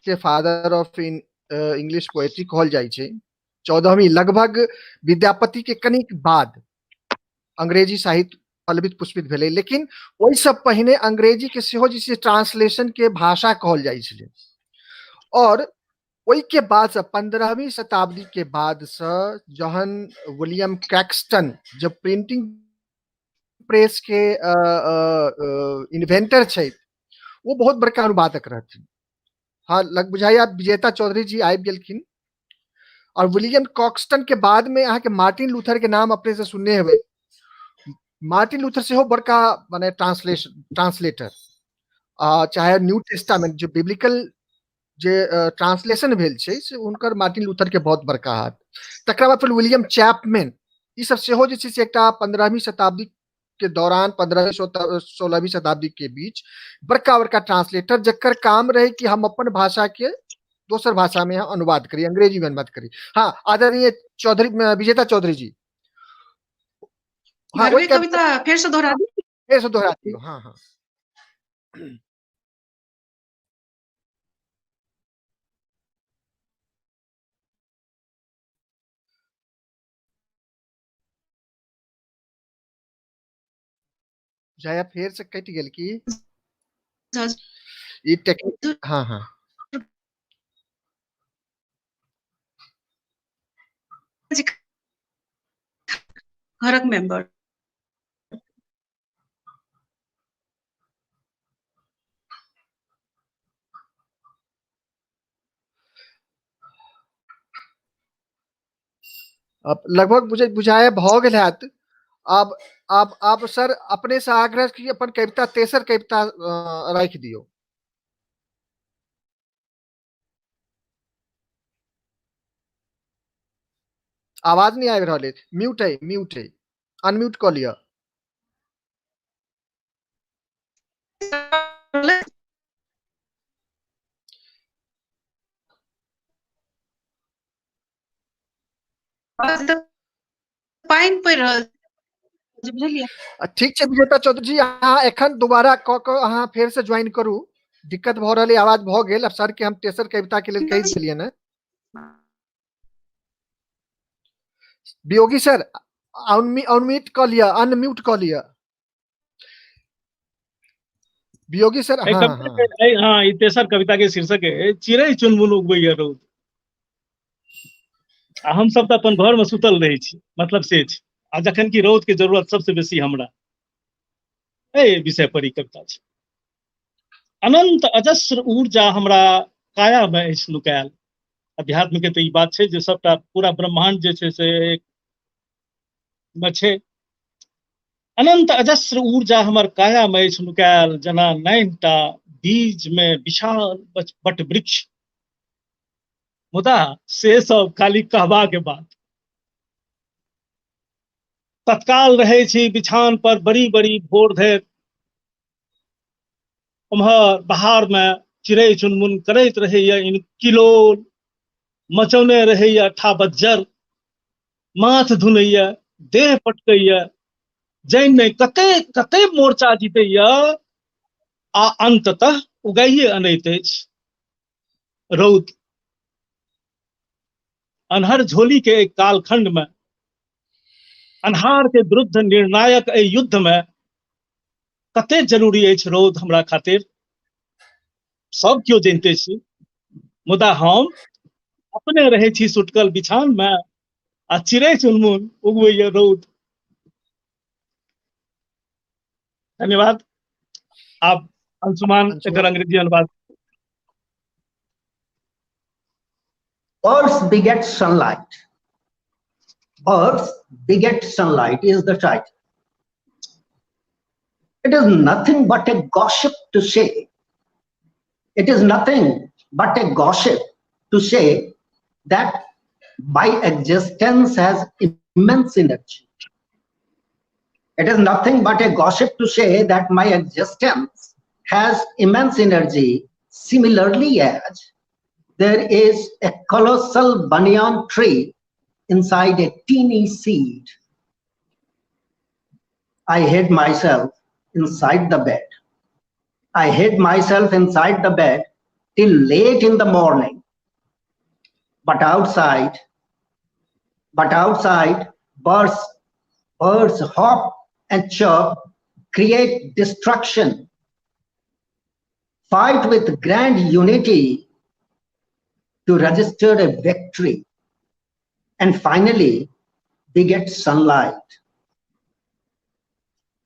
के फादर ऑफ इंग्लिश पोएट्री कहल जाइ छै। 14वीं लगभग विद्यापति के कनिक बाद अंग्रेजी साहित्य पल्लवित पुष्पित भेलै, लेकिन ओहिसँ पहिने अंग्रेजी के सेहो जे छै ट्रांसलेशन के भाषा कहल जाइ छलै। और ओहि के बाद से 15वीं शताब्दी के बाद से जहन विलियम कैक्सटन जब प्रिंटिंग प्रेस के इन्वेंटर छै, वो बहुत बड़का अनुवादक रहथिन। हाँ, लग बुझाइया विजेता चौधरी जी आबि गेलखिन। और विलियम कॉक्सटन के बाद में अहाँके मार्टिन लूथर के नाम अपने से सुनने हेबै। मार्टिन लूथर सेहो बड़का माने ट्रांसलेटर, चाहे न्यू टेस्टामेंट जो बिब्लिकल जे ट्रांसलेशन भेल छै से हुनकर मार्टिन लूथर के बहुत बड़का हाथ। तकरा बाद फेर विलियम चैपमैन, ई सब सेहो जे छै से एकटा 15वीं शताब्दी के दौरान 15वीं 16वीं शताब्दी के बीच बड़का बड़का ट्रांसलेटर, जकर काम रहे कि हम अपन भाषा के दोसर भाषा में अनुवाद करी, अंग्रेजी में अनुवाद करी। हाँ, आदरणीय चौधरी विजेता चौधरी जी, हाँ, घरवे कविता फिर से दोहरा दी, फिर से दोहरा दियो। हाँ हाँ, जया फेर से कटि गेल की ई टेक्निक। हाँ हाँ, घरक मेंबर अब लगभग बुझाया भऽ गेल हैत। आब आब सर अपने से आग्रह की अपन कविता, तेसर कविता राखि दियौ। आवाज नहि आबि रहल अछि, म्यूट है, म्यूट है, अनम्यूट कऽ लिअ। पानि पड़ि रहल छै, बुझलियै? ठीक छै विजेता चौधरी जी, अहाँ एखन दोबारा कऽ कऽ अहाँ फेर से ज्वाइन करू, दिक्कत भऽ रहल अइ, आवाज भऽ गेल। आब सर के हम तेसर कविता के लेल कहि देलियनि हँ। वियोगी सर अनम्यूट कऽ लिअ, अनम्यूट कऽ लिअ वियोगी सर। हाँ, हाँ, हाँ, ई तेसर कविता के शीर्षक है चिड़ै चुनमुन उगबैया रौद। आ हम सब तऽ अपन घर में सुतल रहै छी, मतलब से छै। आ जखन कि रौद के जरूरत सबसे बेसी हमरा, एहि विषय पर ई कविता छै। अनंत अजस्र ऊर्जा हमरा काया में अछि नुकायल। अध्यात्म के तऽ ई बात छै जे सबटा पूरा ब्रह्मांड जे छै से एक में छै। अनंत अजस्र ऊर्जा हमर काया में अछि नुकायल, जेना 9टा बीज में विशाल बट वृक्ष। मुदा से सब खाली कहबा के बात। तत्काल रहै छी बिछान पर बड़ी बड़ी भोर धरि, उम्हर बाहर में चिड़ै चुनमुन करैत रहैया इन किलोल, मचौने रहैया ठाबज्जर, माथ धुनैया, देह पटकैया, जानि नहि कते कते मोर्चा जीतैया, आ अंततः उगाइए अनैत अछि रौद। अन्हर झोली के एक कालखंड में अन्हार के विरुद्ध निर्णायक एहि युद्ध में कते जरूरी अछि रौद हमरा खातिर, सब केओ जनिते छी। मुदा हम अपने रहै छी सुटकल बिछान में, आ चिड़ै चुनमुन उगबैया रौद। धन्यवाद। आप अंशुमान एकर अंग्रेजी अनुवाद। Birds beget sunlight. Birds beget sunlight is the title. It is nothing but a gossip to say. It is nothing but a gossip to say that my existence has immense energy. It is nothing but a gossip to say that my existence has immense energy, similarly as there is a colossal banyan tree inside a teeny seed. I hid myself inside the bed. I hid myself inside the bed till late in the morning. But outside birds hop and chirp, create destruction, fight with grand unity to register a victory, and finally beget sunlight.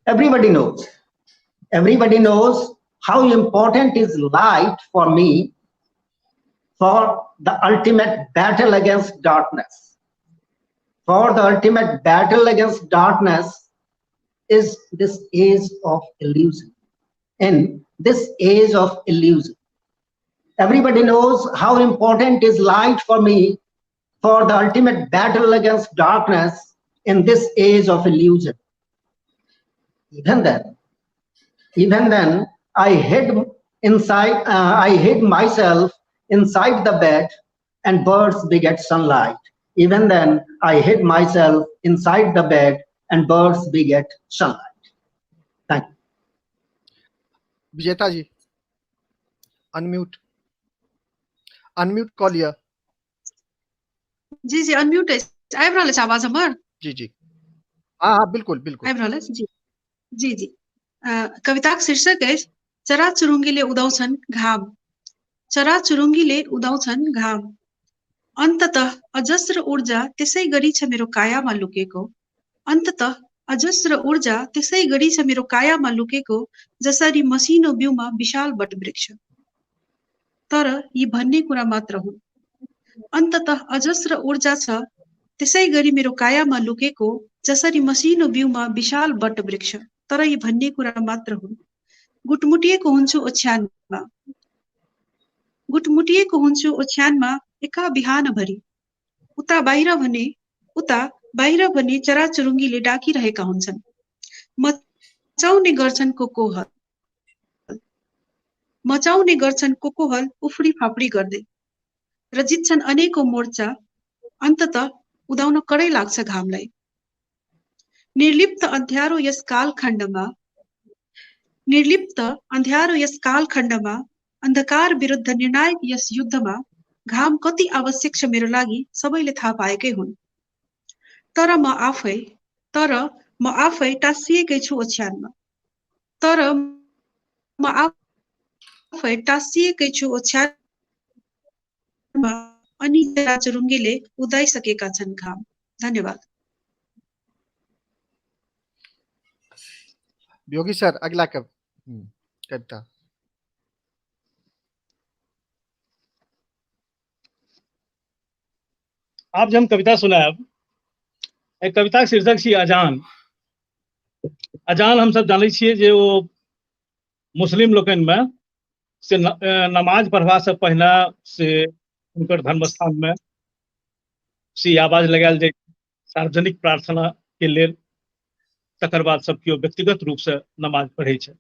Everybody knows. Everybody knows how important is light for me for the ultimate battle against darkness. For the ultimate battle against darkness is this age of illusion. In this age of illusion, everybody knows how important is light for me for the ultimate battle against darkness in this age of illusion. Even then, I hid myself inside the bed, and birds beget sunlight. Even then, I hid myself inside the bed, and birds beget sunlight. Thank you. Vijeta ji, unmute. Unmute कऽ लिअ। जी जी unmute अछि, आबि रहल अछि आवाज हमर? जी जी हाँ हाँ बिल्कुल बिल्कुल आबि रहल अछि। जी जी जी। कविताक शीर्षक अछि चरा चुरुङ्गीले उदाउँछन् घाम। चरा चुरुङ्गीले उदाउँछन् घाम। अन्ततः अजस्र ऊर्जा त्यसै गरी छ मेरो कायामा लुकेको। अन्ततः अजस्र ऊर्जा त्यसै गरी छ मेरो कायामा लुकेको, जसरी मसिनो बिउमा विशाल वटवृक्ष। तर यी भन्ने कुरा मात्र हुन्। अन्ततः अजस्र ऊर्जा छ त्यसै गरी मेरो कायामा लुकेको, जसरी मसिनो बिउमा विशाल वटवृक्ष, तर यी भन्ने कुरा मात्र हुन्। गुटमुटिएको हुन्छु ओछ्यानमा, गुटमुटिएको हुन्छु ओछ्यानमा एका बिहानभरि। उता बाहिर भने चराचुरुङ्गीले डाकिरहेका हुन्छन्, मचाउने गर्छन् कोकोहल, मचाउने गर्छन् कोकोहल उफ्री फाप्री गर्दै, र जित्छन् अनेकौं मोर्चा, अन्तत उदाउन कडै लाग्छ घामलाई। निर्लिप्त अँध्यारो यस कालखण्डमा, निर्लिप्त अँध्यारो यस कालखण्डमा, अन्धकार विरुद्ध निर्णायक यस युद्धमा घाम कति आवश्यक छ मेरो लागि सबैले थाहा पाएकै हुन्। तर म आफै टाँसिएकै छु ओछ्यानमा, तर म आफै टाँसिएकै छु ओछ्यानमा, अनि चराचुरुङ्गीले उदाइसकेका छन् घाम। धन्यवाद। योगी सर, अगला कविता। आप जब हम कविता सुनायब, एक कविता के शीर्षक छी अजान। अजान हम सब जानै छियै जे ओ मुस्लिम लोकनि में से नमाज पढ़बा से पहिने से हुनकर धर्मस्थान में से आवाज लगायल जाय सार्वजनिक प्रार्थना के लेल, तकर बाद सब केओ व्यक्तिगत रूप से नमाज पढ़ै छै।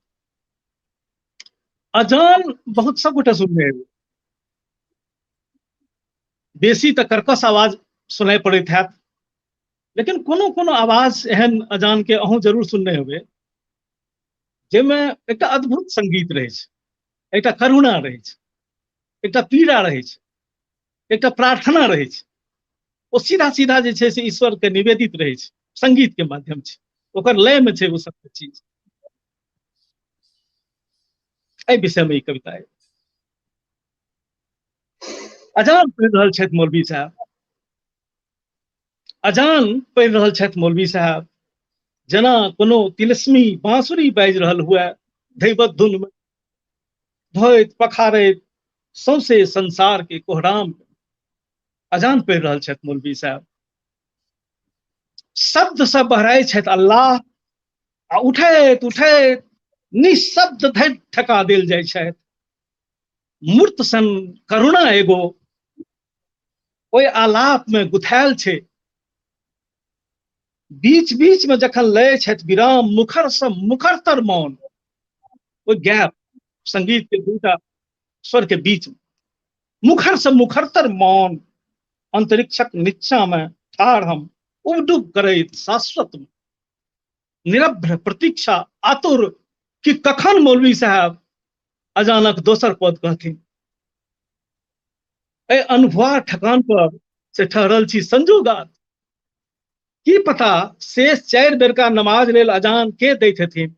अजान बहुत सब गोटे सुनने हेबै, बेसी तऽ कर्कश आवाज सुनाइ पड़ैत हैत, लेकिन कोनो कोनो आवाज एहन अजान के अहूँ जरूर सुनने हेबै जाहिमे एकटा अद्भुत संगीत रहै छै, एकटा करुणा रहै छै, एकटा पीड़ा रहै छै, एकटा प्रार्थना रहै छै। ओ सीधा सीधा जे छै से ईश्वर के निवेदित रहै छै संगीत के माध्यम से, ओकर लय में छै ओ सब चीज। एहि विषय में ई कविता है। अजान पढ़ि रहल छथि मौलवी साहब, अजान पढ़ि रहल छथि मौलवी साहब, जेना कोनो तिलस्मी बांसुरी बाजि रहल हुए धैवत धुन में, धोइत पखारैत सौंसे संसार के कोहराम अजान पढ़ि रहल छथि मौलवी साहब। शब्द सब बहराइ छथि अल्लाह, आ उठैत उठैत निःशब्द धरि ठका देल जाइ छथि। मूर्त सन करुणा एगो ओहि आलाप में गुथायल छै। बीच बीच में जखन लय छथि विराम, मुखर से मुखरतर मौन, ओहि गैप संगीत के दूटा स्वर के बीच में मुखर से मुखरतर मौन, अंतरिक्षक नीचा में ठाढ़ हम उबडुब करैत शाश्वत में, निरभ्र प्रतीक्षा आतुर कि कखन मौलवी साहब अचानक दोसर पद कहथिन। ए अनुभवा ठकान पर से ठहरल छी संजोगात, की पता शेष 4 बेरका नमाज लेल अजान के दैत हेथिन।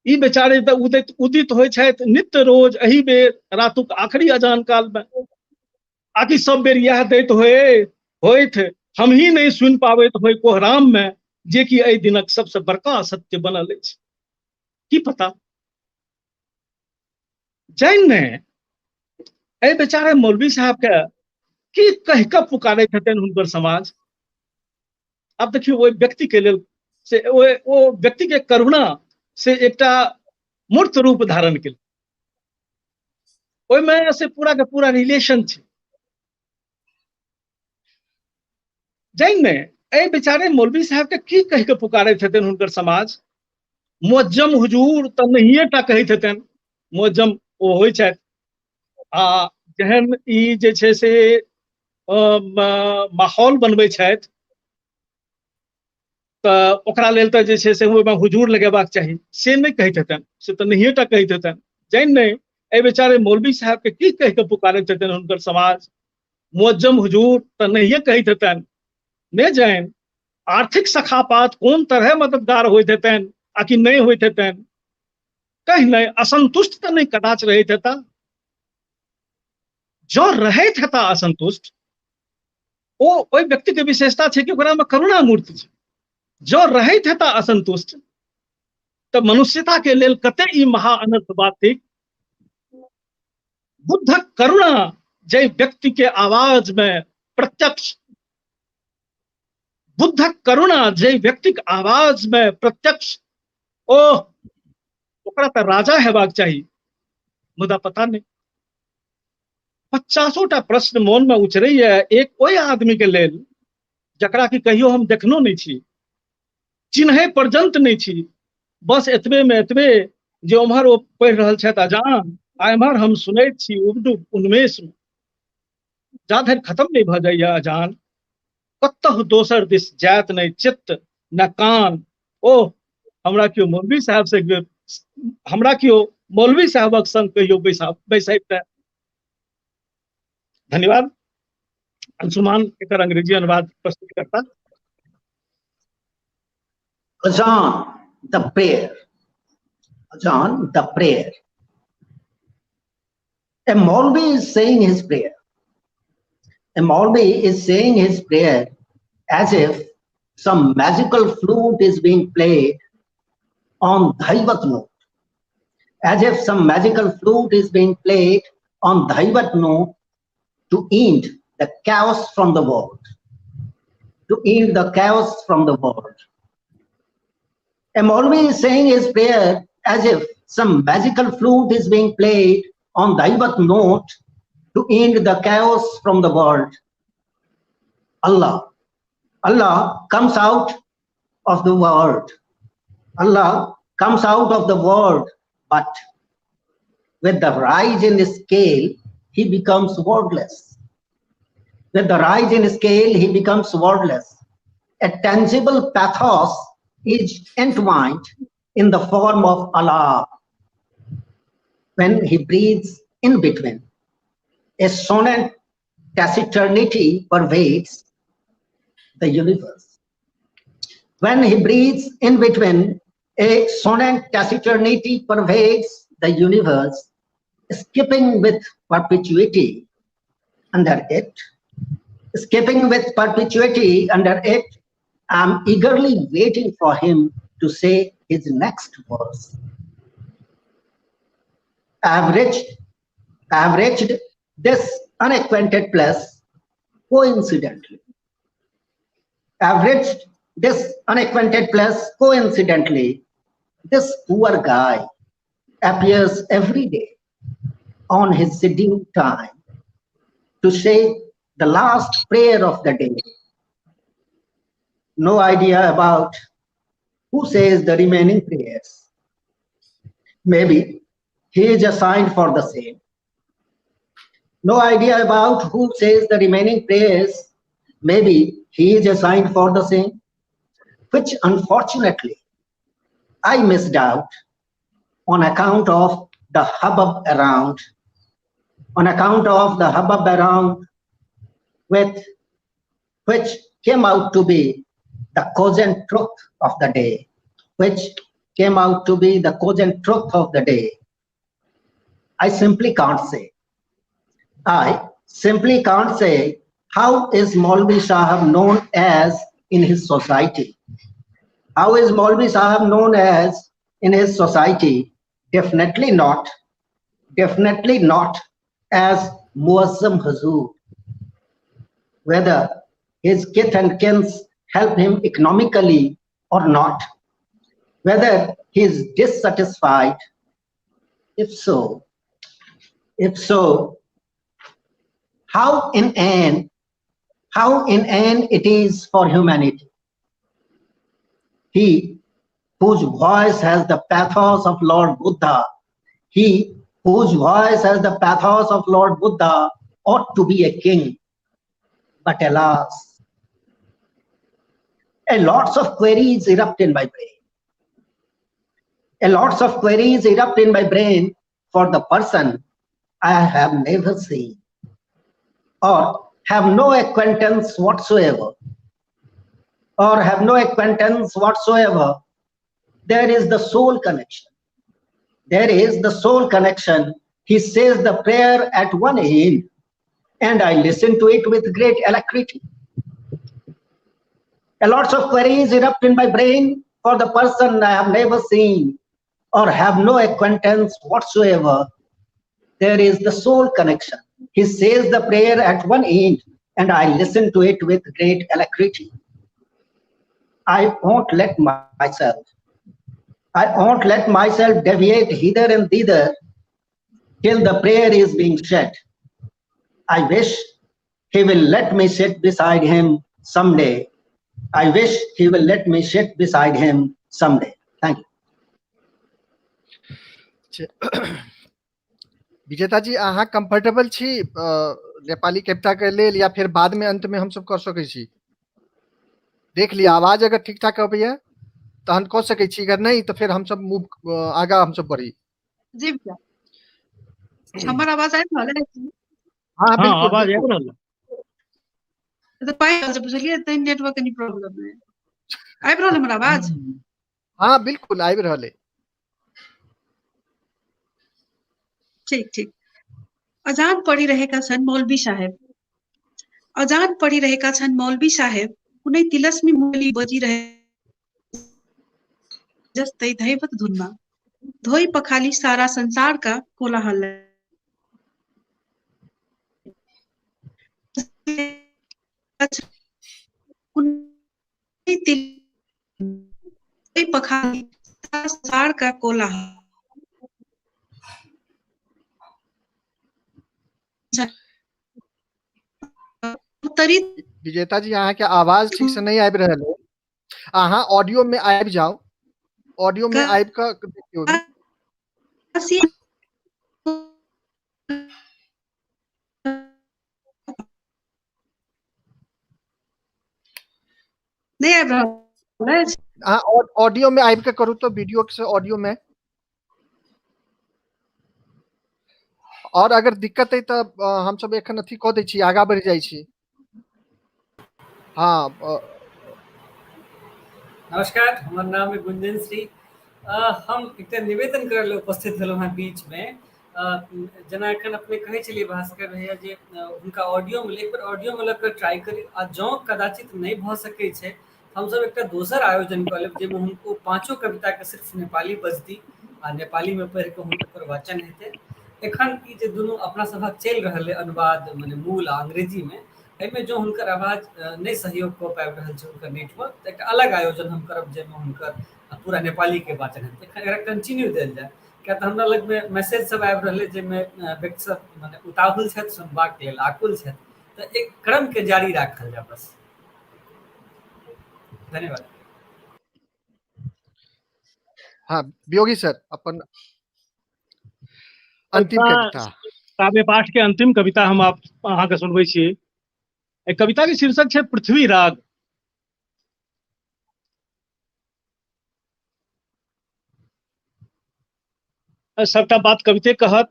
ई बेचारे तऽ उदित होइ छथि नित्य रोज एही बेर रातुक आखिरी अजान काल में, आकि सब बेर इएह दैत होइत हम ही नहीं सुनि पाबैत होय कोहराम में, जे कि एहि दिनक सबसे बड़का असत्य बनल अछि। की पता जानि ने एहि बेचारे मौलवी साहब के की कहि कऽ पुकारैत हेतनि हुनकर समाज। आब देखियौ ओहि व्यक्ति के लेल से ओ व्यक्ति के करुणा से एकटा मूर्त रूप धारण केल, ओहिमे से पूरा के पूरा रिलेशन छै। जानि ने एहि बेचारे मौलवी साहब के की कहि कऽ पुकारैत हेतनि हुनकर समाज। मुअज्जम हुजूर तऽ नहिये टा कहैत हेतनि, मुअज्जम ओ होइ छथि। आ जेहन ई जे छै से माहौल बनबै छथि तऽ ओकरा लेल तऽ जे छै से ओहिमे हुजूर लगेबाक चाही, से नहि कहैत हेतनि, से तऽ नहिये टा कहैत हेतनि। जानि नहि एहि बेचारे मौलवी साहब के की कहि कऽ पुकारैत हेतनि हुनकर समाज। मुअज्जम हुजूर तऽ नहिये कहैत हेतनि, नहि जानि आर्थिक सखापात कोन तरह मददगार होइत हेतनि आ कि नहि होइत हेतनि, कहि नहि। असंतुष्ट तऽ नहि कदाच रहैत हेता, जँ रहैत हेता असंतुष्ट, ओ ओहि व्यक्ति के विशेषता छै कि ओकरा में करुणा मूर्ति छै। जँ रहैत हेता असंतुष्ट तऽ मनुष्यता के लेल कते ई महा अनर्थ बात थिक। बुद्धक करुणा जाहि व्यक्ति के आवाज में प्रत्यक्ष, बुद्धक करुणा जे व्यक्तिक आवाज में प्रत्यक्ष, ओह ओकरा तऽ राजा हेबाक चाही, मुदा पता नहि 50 टा प्रश्न मोन में उचरैया एक ओहि आदमी के लेल जकरा कि कहियो हम देखनो नहि छी, चिन्है पर्यंत नहि छी। बस एतबे में एतबे जे उम्हर ओ पढ़ि रहल छथि अजान आ एम्हर हम सुनैत छी उबडुब उन्मेष में। जा धरि खत्म नहि भऽ जाइया अजान, कतहु दोसर दिस जायत नहि चित्त न कान। ओह हमरा केओ मौलवी साहब से एक बेर, हमरा केओ मौलवी साहबक संग कहियो बैसैत। धन्यवाद। अंशुमान एकर अंग्रेजी अनुवाद प्रस्तुत करता। Azan, the prayer. Azan, the prayer. A Maulvi is saying his prayer. A Maulvi is saying his prayer as if some magical flute is being played on Dhaivat note. As if some magical flute is being played on Dhaivat note to end the chaos from the world. To end the chaos from the world. A Maulvi is saying his prayer as if some magical flute is being played on Dhaivat note to end the chaos from the world. Allah. Allah comes out of the world. Allah comes out of the world, but with the rise in scale, he becomes wordless. With the rise in scale, he becomes wordless. A tangible pathos is entwined in the form of Allah when he breathes in between. A sonant taciturnity pervades the universe. When he breathes in between, a sonant taciturnity pervades the universe, skipping with perpetuity under it. Skipping with perpetuity under it, I'm eagerly waiting for him to say his next verse. I have reached this unacquainted place coincidentally. I have reached this unacquainted place coincidentally. This poor guy appears every day on his scheduled time to say the last prayer of the day. No idea about who says the remaining prayers. Maybe he is assigned for the same. No idea about who says the remaining prayers. Maybe he is assigned for the same, which unfortunately I missed out on account of the hubbub around, on account of the hubbub around with which came out to be the cogent truth of the day, which came out to be the cogent truth of the day. I simply can't say. I simply can't say how is Maulvi Sahab known as in his society? How is Maulvi Sahab known as in his society? Definitely not. Definitely not as Muazzam Hazur. Whether his kith and kins help him economically or not, whether he is dissatisfied, if so, how in an it is for humanity. He whose voice has the pathos of Lord Buddha, he whose voice has the pathos of Lord Buddha ought to be a king. But alas, a lots of queries erupt in my brain. A lots of queries erupt in my brain for the person I have never seen or have no acquaintance whatsoever, or have no acquaintance whatsoever. There is the soul connection. There is the soul connection. He says the prayer at one end, and I listen to it with great alacrity. A lots of queries erupt in my brain for the person I have never seen or have no acquaintance whatsoever. There is the soul connection. He says the prayer at one end, and I listen to it with great alacrity. I won't let myself. I won't let myself deviate hither and thither till the prayer is being said. I wish he will let me sit beside him someday. I wish he will let me sit beside him someday. Thank you. विजेता जी अहाँ comfortable छी नेपाली कविता के लेल या फिर बाद में अंत में हम सब कर सकै छी? देख लिअ, आवाज अगर ठीक ठाक अबैया तहन कऽ सकै छी, अगर नहि तऽ फेर हमसब मूव आगा हमसब बढ़ी। जी भैया, हमर आवाज आबि रहल अछि? हाँ, हाँ, बिल्कुल, आवाज बिल्कुल। आबि रहल है। तऽ पानि रहल छै, बुझलियै, तैं नेटवर्क कनि प्रॉब्लम है। आबि रहल हमर आवाज? हाँ बिल्कुल आबि रहल है। ठीक ठीक। अजान पढिरहेका छन् मौलवी साहेब, अजान पढिरहेका छन् मौलवी साहेब, कुनै तिलस्मी मुरली बजिरहे जस्तै धैवत धुनमा, धोई पखाली सारा संसारका कोलाहल। कुनै धोई पखाली सारा संसारका कोलाहल। विजेता जी अहाँ के आवाज ठीक से नहीं आबि रहल है। अहाँ ऑडियो में आबि जाउ, ऑडियो में आबि कऽ देखियौ। नहि आबि रहल अछि। अहाँ ऑडियो में आबि कऽ करू तो, वीडियो से ऑडियो में। और अगर दिक्कत है तऽ हमसब एखन अथी कऽ दै छी, आगा बढ़ि जाइ छी। हाँ। नमस्कार, हमर नाम है गुंजन श्री। हम एकटा निवेदन करै लए उपस्थित भेलहुँ हेँ बीचमे। जेना एखन अपने कहै छलियै भास्कर भैया जे हुनका ऑडियो मे एक बेर ऑडियो मे लऽ कऽ ट्राई करी, आ जँ कदाचित नहि भऽ सकै छै हमसब एकटा दोसर आयोजन कऽ लेब जाहिमे हुनको पाँचो कविताके सिर्फ नेपाली बजती आ नेपालीमे पढ़ि कऽ हुनकर वाचन हेतै। एखन ई जे दुनू अपना सभक चलि रहल अइ अनुवाद मने मूल आ अंग्रेजीमे, एहिमे जँ हुनकर आवाज नहि सहयोग कऽ पाबि रहल छै हुनकर नेटवर्क, तऽ एकटा अलग आयोजन हम करब जाहिमे हुनकर पूरा नेपालीके वाचन हेतै। एखन एकरा कंटिन्यू देल जाय, किया तऽ हमरा लगमे मैसेज सब आबि रहल अइ जाहिमे व्यक्ति सब मने उताहुल छथि, सुनबाक लेल आकुल छथि, तऽ एक क्रमके जारी राखल जाय बस। धन्यवाद। हाँ वियोगी सर, अपन अंतिम कविता। काव्य पाठ के अंतिम कविता हम आप अहाँके सुनबै छी। एहि कविता के शीर्षक छै पृथ्वी राग। सबटा बात कविते कहत,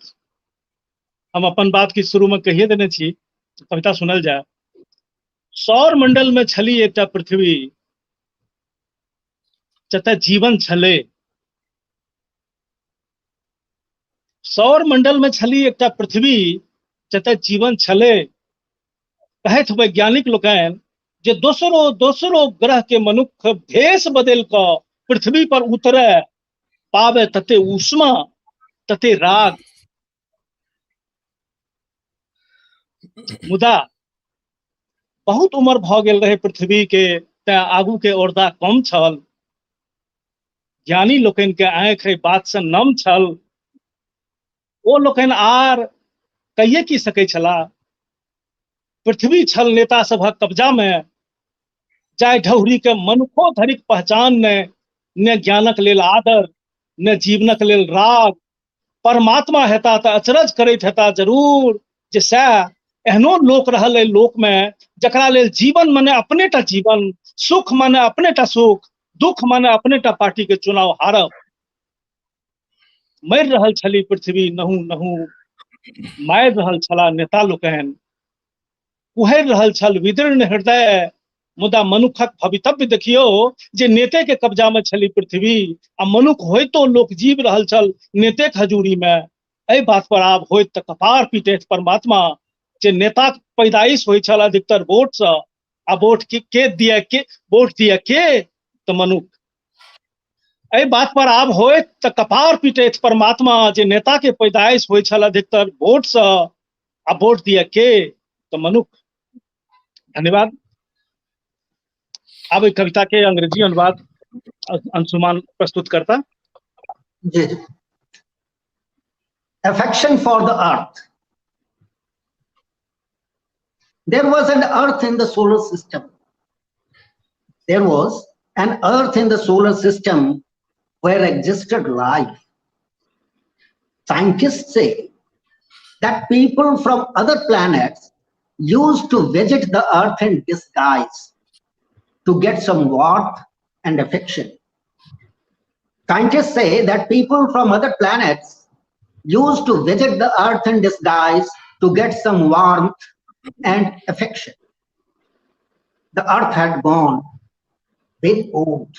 हम अपन बात की शुरू में कहिए देने छी, कविता सुनल जाय। सौर मंडल में छली एकटा पृथ्वी, जतय जीवन छलै। सौर मंडल में छली एकटा पृथ्वी, जतय जीवन छलै। कहैत वैज्ञानिक लोकनि जे दोसरो दोसरो ग्रह के मनुख भेष बदलि कऽ पृथ्वी पर उतरे पावे तते ऊष्मा तते राग। मुदा बहुत उम्र भऽ गेल रहे पृथ्वी के, तैं आगू के औरदा कम छल। ज्ञानी लोकनि के आँखि एहि बात से नम छल। ओ लोकनि आर कहिए की सकै छलाह। पृथ्वी छल नेता सभक कब्जा में, जाहि ढौरी के मनुखो धरिक पहचान ने, ने ज्ञानक लेल आदर, ने जीवनक लेल राग। परमात्मा हेता तऽ अचरज करैत हेता जरूर जे सएह एहनो लोक रहल एहि लोक में जकरा लेल जीवन मने अपने टा जीवन, सुख मने अपने टा सुख, दुख मने अपने टा पार्टी के चुनाव हारब। मरि रहल छली पृथ्वी नहु नहु, मारि रहल छला नेता लोकनि, कुहरि रहल छल विदीर्ण हृदय। मुदा मनुखक भवितव्य देखियौ जे नेते के कब्जा में छली पृथ्वी आ मनुख होइतो लोक जीव रहल छल नेते के हजूरी में। एहि बात पर आब होइत तऽ कपार पीटैत परमात्मा जे नेताक पैदाइश होइ छल अधिकतर वोट से, आ वोट के दिया के, वोट दिया के तऽ मनुख। एहि बात पर आब होइत तऽ कपार पीटैत परमात्मा जे नेता के पैदाइश होइ छल अधिकतर वोट से, आ वोट दिया के तऽ मनुख। धन्यवाद। आब एहि कविता के अंग्रेजी अनुवाद अंशुमान प्रस्तुत करता। जी जी। Affection for the earth. There was an earth in the solar system. There was an earth in the solar system where existed life. Scientists say that people from other planets used to visit the earth in disguise to get some warmth and affection. Scientists say that people from other planets used to visit the earth in disguise to get some warmth and affection. The earth had gone very old.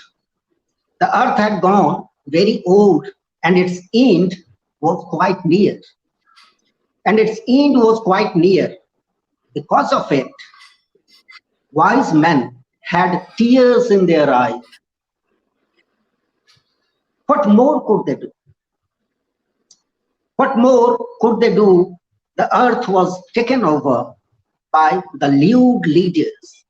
The earth had gone very old, and its end was quite near. And its end was quite near. Because of it, wise men had tears in their eyes. What more could they do? What more could they do? The earth was taken over by the lewd leaders.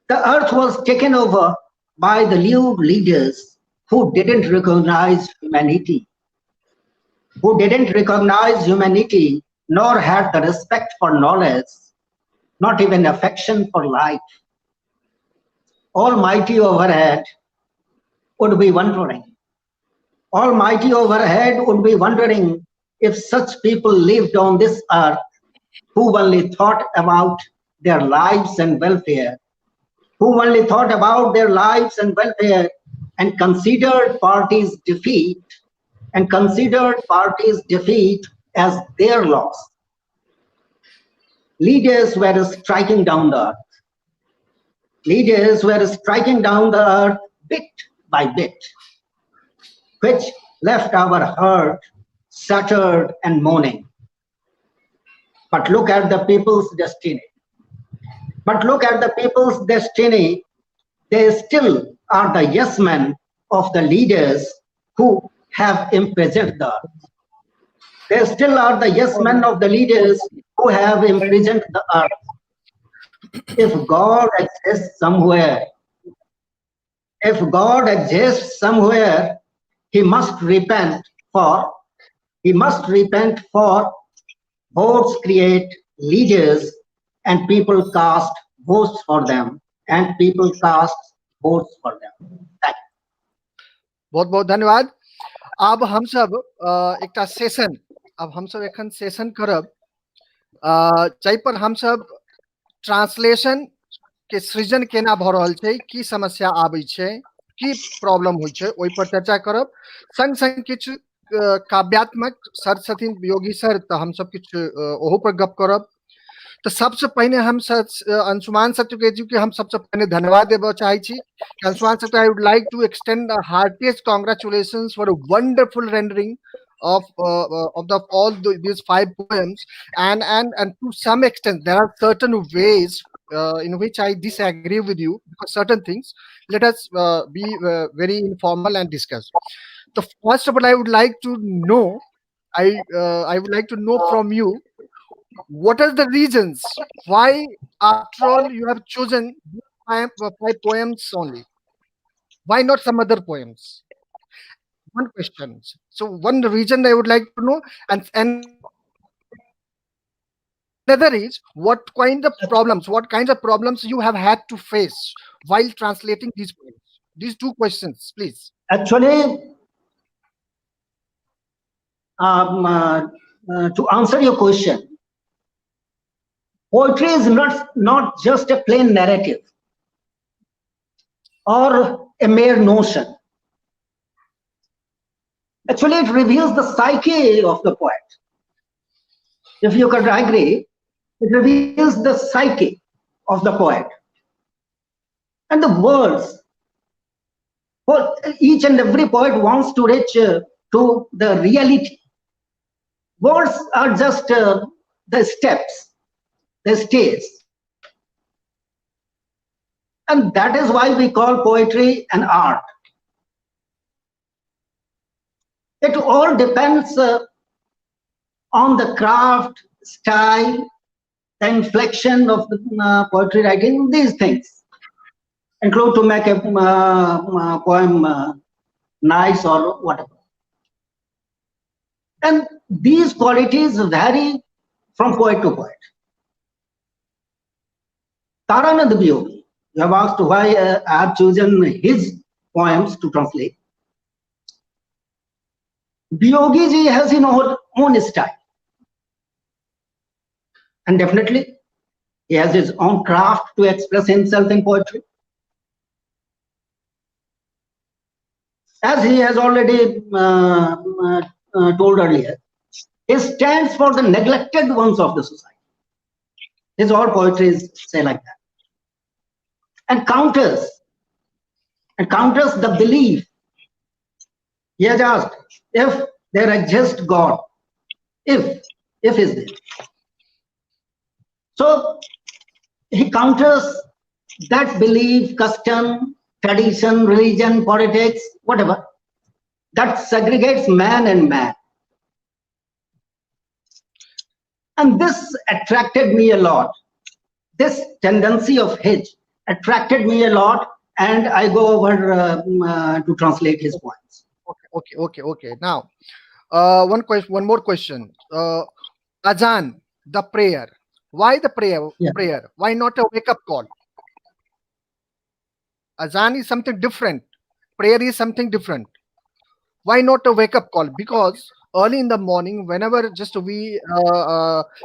The earth was taken over by the lewd leaders who didn't recognize humanity, who didn't recognize humanity, nor had the respect for knowledge, not even affection for life. Almighty overhead would be wondering. Almighty overhead would be wondering if such people lived on this earth who only thought about their lives and welfare, who only thought about their lives and welfare and considered parties' defeat, and considered parties' defeat as their loss. Leaders were striking down the earth. Leaders were striking down the earth bit by bit, which left our heart shattered and moaning. But look at the people's destiny. But look at the people's destiny. They still are the yes men of the leaders who have imprisoned the earth. They still are the yes men of the leaders who have imprisoned the earth. If God exists somewhere, if God exists somewhere, he must repent for, he must repent for votes create leaders and people cast votes for them, and people cast votes for them. Thank you. बहुत बहुत धन्यवाद। आब हम सब एकटा session, अब हम सब एखन सेशन करब जाहि पर हम सब ट्रांसलेशन के सृजन केना भऽ रहल छै, की समस्या आबै छै, की प्रॉब्लम होइ छै, ओहि पर चर्चा करब। संग संग किछु काव्यात्मक सर छथिन योगी सर, तऽ हम सब किछु ओहो पर गप करब। तऽ सबसे पहिने हम अंशुमान सत्यकेत जी के हम सबसे पहिने धन्यवाद देबऽ चाहै छी। Anshuman Satya, I would like to extend the heartiest congratulations for a wonderful rendering of the all these 5 poems, and to some extent there are certain ways in which I disagree with you, because certain things, let us be very informal and discuss. The first of all, I would like to know, I would like to know from you, what are the reasons why after all you have chosen 5 poems only? Why not some other poems? One question. So one reason I would like to know, and another is what kind of problems, what kinds of problems you have had to face while translating these poems? These two questions, please. Actually, to answer your question, poetry is not just a plain narrative or a mere notion. Actually, it reveals the psyche of the poet. If you could agree, it reveals the psyche of the poet. And the words, well, each and every poet wants to reach to the reality. Words are just the steps, the stage. And that is why we call poetry an art. It all depends on the craft, style, the inflection of the poetry writing, these things. include to make a poem nice or whatever. And these qualities vary from poet to poet. Taranand Viyogi, you have asked why I have chosen his poems to translate. Viyogi ji has his own style. And definitely, he has his own craft to express himself in poetry. As he has already told earlier, he stands for the neglected ones of the society. His all poetry say like that. And counters the belief. He has asked, if there exists God, if is there. So he counters that belief, custom, tradition, religion, politics, whatever, that segregates man and man. And this attracted me a lot. This tendency of his attracted me a lot, and I go over to translate his poems. Okay. Now, one more question. Azan, the prayer. Why the prayer? Yeah. Prayer. Why not a wake-up call? Azan is something different. Prayer is something different. Why not a wake-up call? Because early in the morning, whenever just we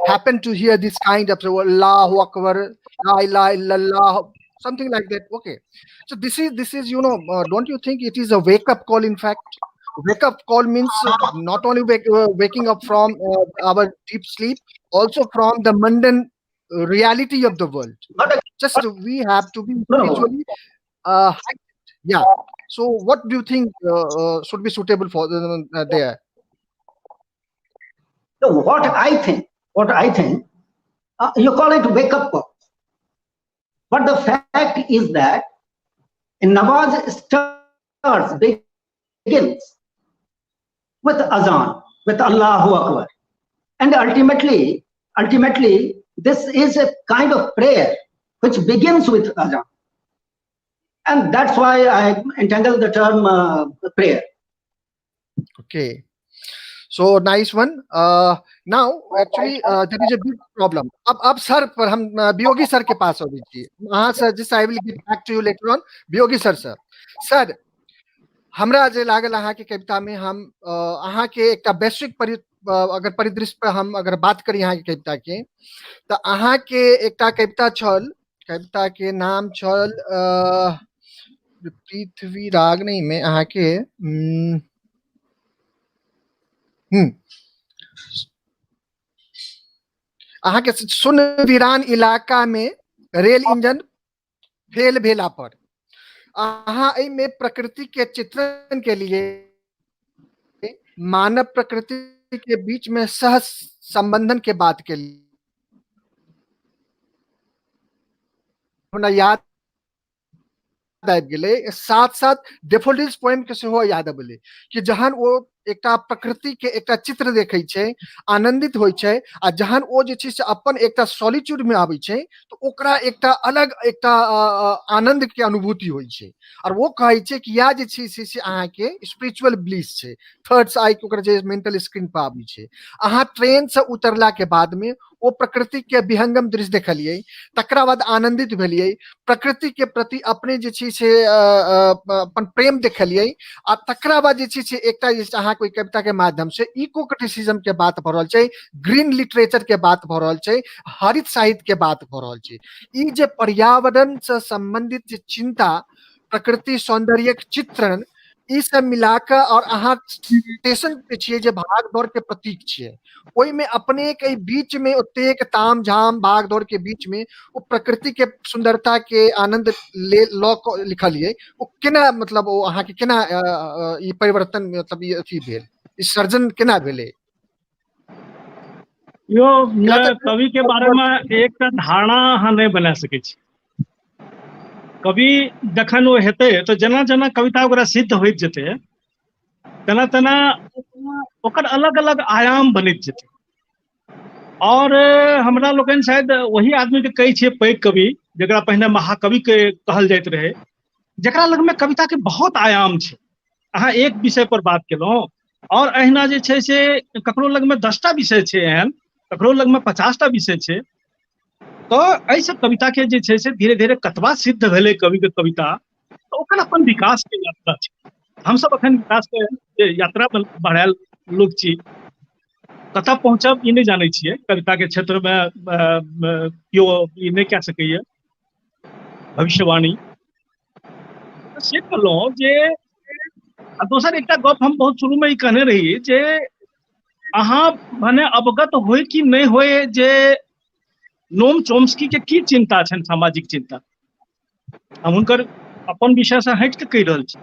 happen to hear this kind of Allahu Akbar, La ilaha illallah, something like that. Okay. So this is, you know, don't you think it is a wake-up call? In fact, wake-up call means not only waking up from our deep sleep, also from the mundane reality of the world. Just we have to be spiritually yeah. So what do you think should be suitable for there? No, what I think, you call it wake-up call. But the fact is that in Nawaz starts, begins with Azan, with Allahu Akbar. And ultimately, this is a kind of prayer which begins with Azan. And that's why I entangle the term prayer. Okay. So nice one. Now actually there is a big problem. अब sir पर हम वियोगी sir के पास हो दीजिए. हाँ sir, just I will get back to you later on. Viyogi sir, sir हमरा जे लागल अहाँ के कविता में हम अहाँ के एकटा वैश्विक अगर परिदृश्य पर हम अगर बात करी अहाँ के कविता के, तो अहाँ के एकटा कविता छल, कविता के नाम छल पृथ्वी राग नहीं में अहाँ के अहाँ के सुन वीरान इलाका में रेल इंजन फेल भेला पर अहाँ एहिमे प्रकृति के चित्रण के लिए मानव प्रकृति के बीच में सह संबंधन के बात के लिए हमरा याद आबि गेलै. साथ साथ डेफोडिल्स पोएम के सेहो याद आबि गेलै कि जहन ओ एकटा प्रकृति के एकटा चित्र देखै छै, आनंदित होइ छै, आ जहन ओ जे छै से अपन एकटा सॉलिट्यूड में आबै छै तो ओकरा एकटा अलग एकटा आनंद के अनुभूति होइ छै. और वो कहै छै कि या जे छै से अहाँके स्पिरिचुअल ब्लिस छै, थर्ड आई के ओकर जे मेंटल स्क्रीन पर आबै छै. अहाँ ट्रेन से उतरला के बाद में ओ प्रकृति के विहंगम दृश्य देखलियै, तकरा बाद आनंदित भेलियै, प्रकृति के प्रति अपने जे छै से अपन प्रेम देखलियै, आ तकरा बाद जे छै से एकटा अहाँके ओहि कविता के माध्यम से इको क्रिटिसिज्म के बात भऽ रहल छै, ग्रीन लिटरेचर के बात भऽ रहल छै, हरित साहित्य के बात भऽ रहल छै. ई जे पर्यावरण से संबंधित जे चिंता, प्रकृति सौंदर्य के चित्रण, ई सब मिला कऽ और अहाँ स्टेशन पे छियै जे भाग दौड़ के प्रतीक छियै, ओहिमे अपने के बीच में ओतेक ताम झाम भाग दौड़ के बीच में ओ प्रकृति के सुंदरता के आनंद ले लऽ कऽ लिखलियै, ओ केना मतलब ओ अहाँके केना ई परिवर्तन मतलब ई अथी भेल, ई सर्जन केना भेलै? यो कवि के बारे में एकटा धारणा अहाँ नहि बना सकै छी. कवि जखन ओ हेतै तऽ जेना जेना कविता ओकरा सिद्ध होइत जेतै तेना तेना ओकर अलग अलग आयाम बनैत जेतै. और हमरा लोकनि शायद वही आदमी के कहै छियै पैघ कवि, जकरा पहिने महाकवि के कहल जाइत रहै, जकरा लगमे कविताके बहुत आयाम छै। अहाँ एक विषय पर बात केलहुँ और अहिना जे छै से ककरो लगमे 10टा विषय छै, एहन ककरो लगमे 50टा विषय छै। तऽ एहिसँ कविताके जे छै से धीरे धीरे कतबा सिद्ध भेलै कविके कविता, तऽ ओकर अपन विकासके यात्रा छै। हमसब अखन विकासके यात्रा बढ़ायल लोक छी, कतऽ पहुँचब ई नहि जानै छियै। कविताके क्षेत्रमे केओ ई नहि कए सकैए भविष्यवाणी। से कहलहुँ जे आ दोसर एकटा गप हम बहुत शुरूमे ई कहने रही जे अहाँ भने अवगत होय कि नहि होय जे नोम चोम्स्की के की चिंता छनि, सामाजिक चिंता। हम हुनकर अपन विषय से हटि के कहि रहल छी।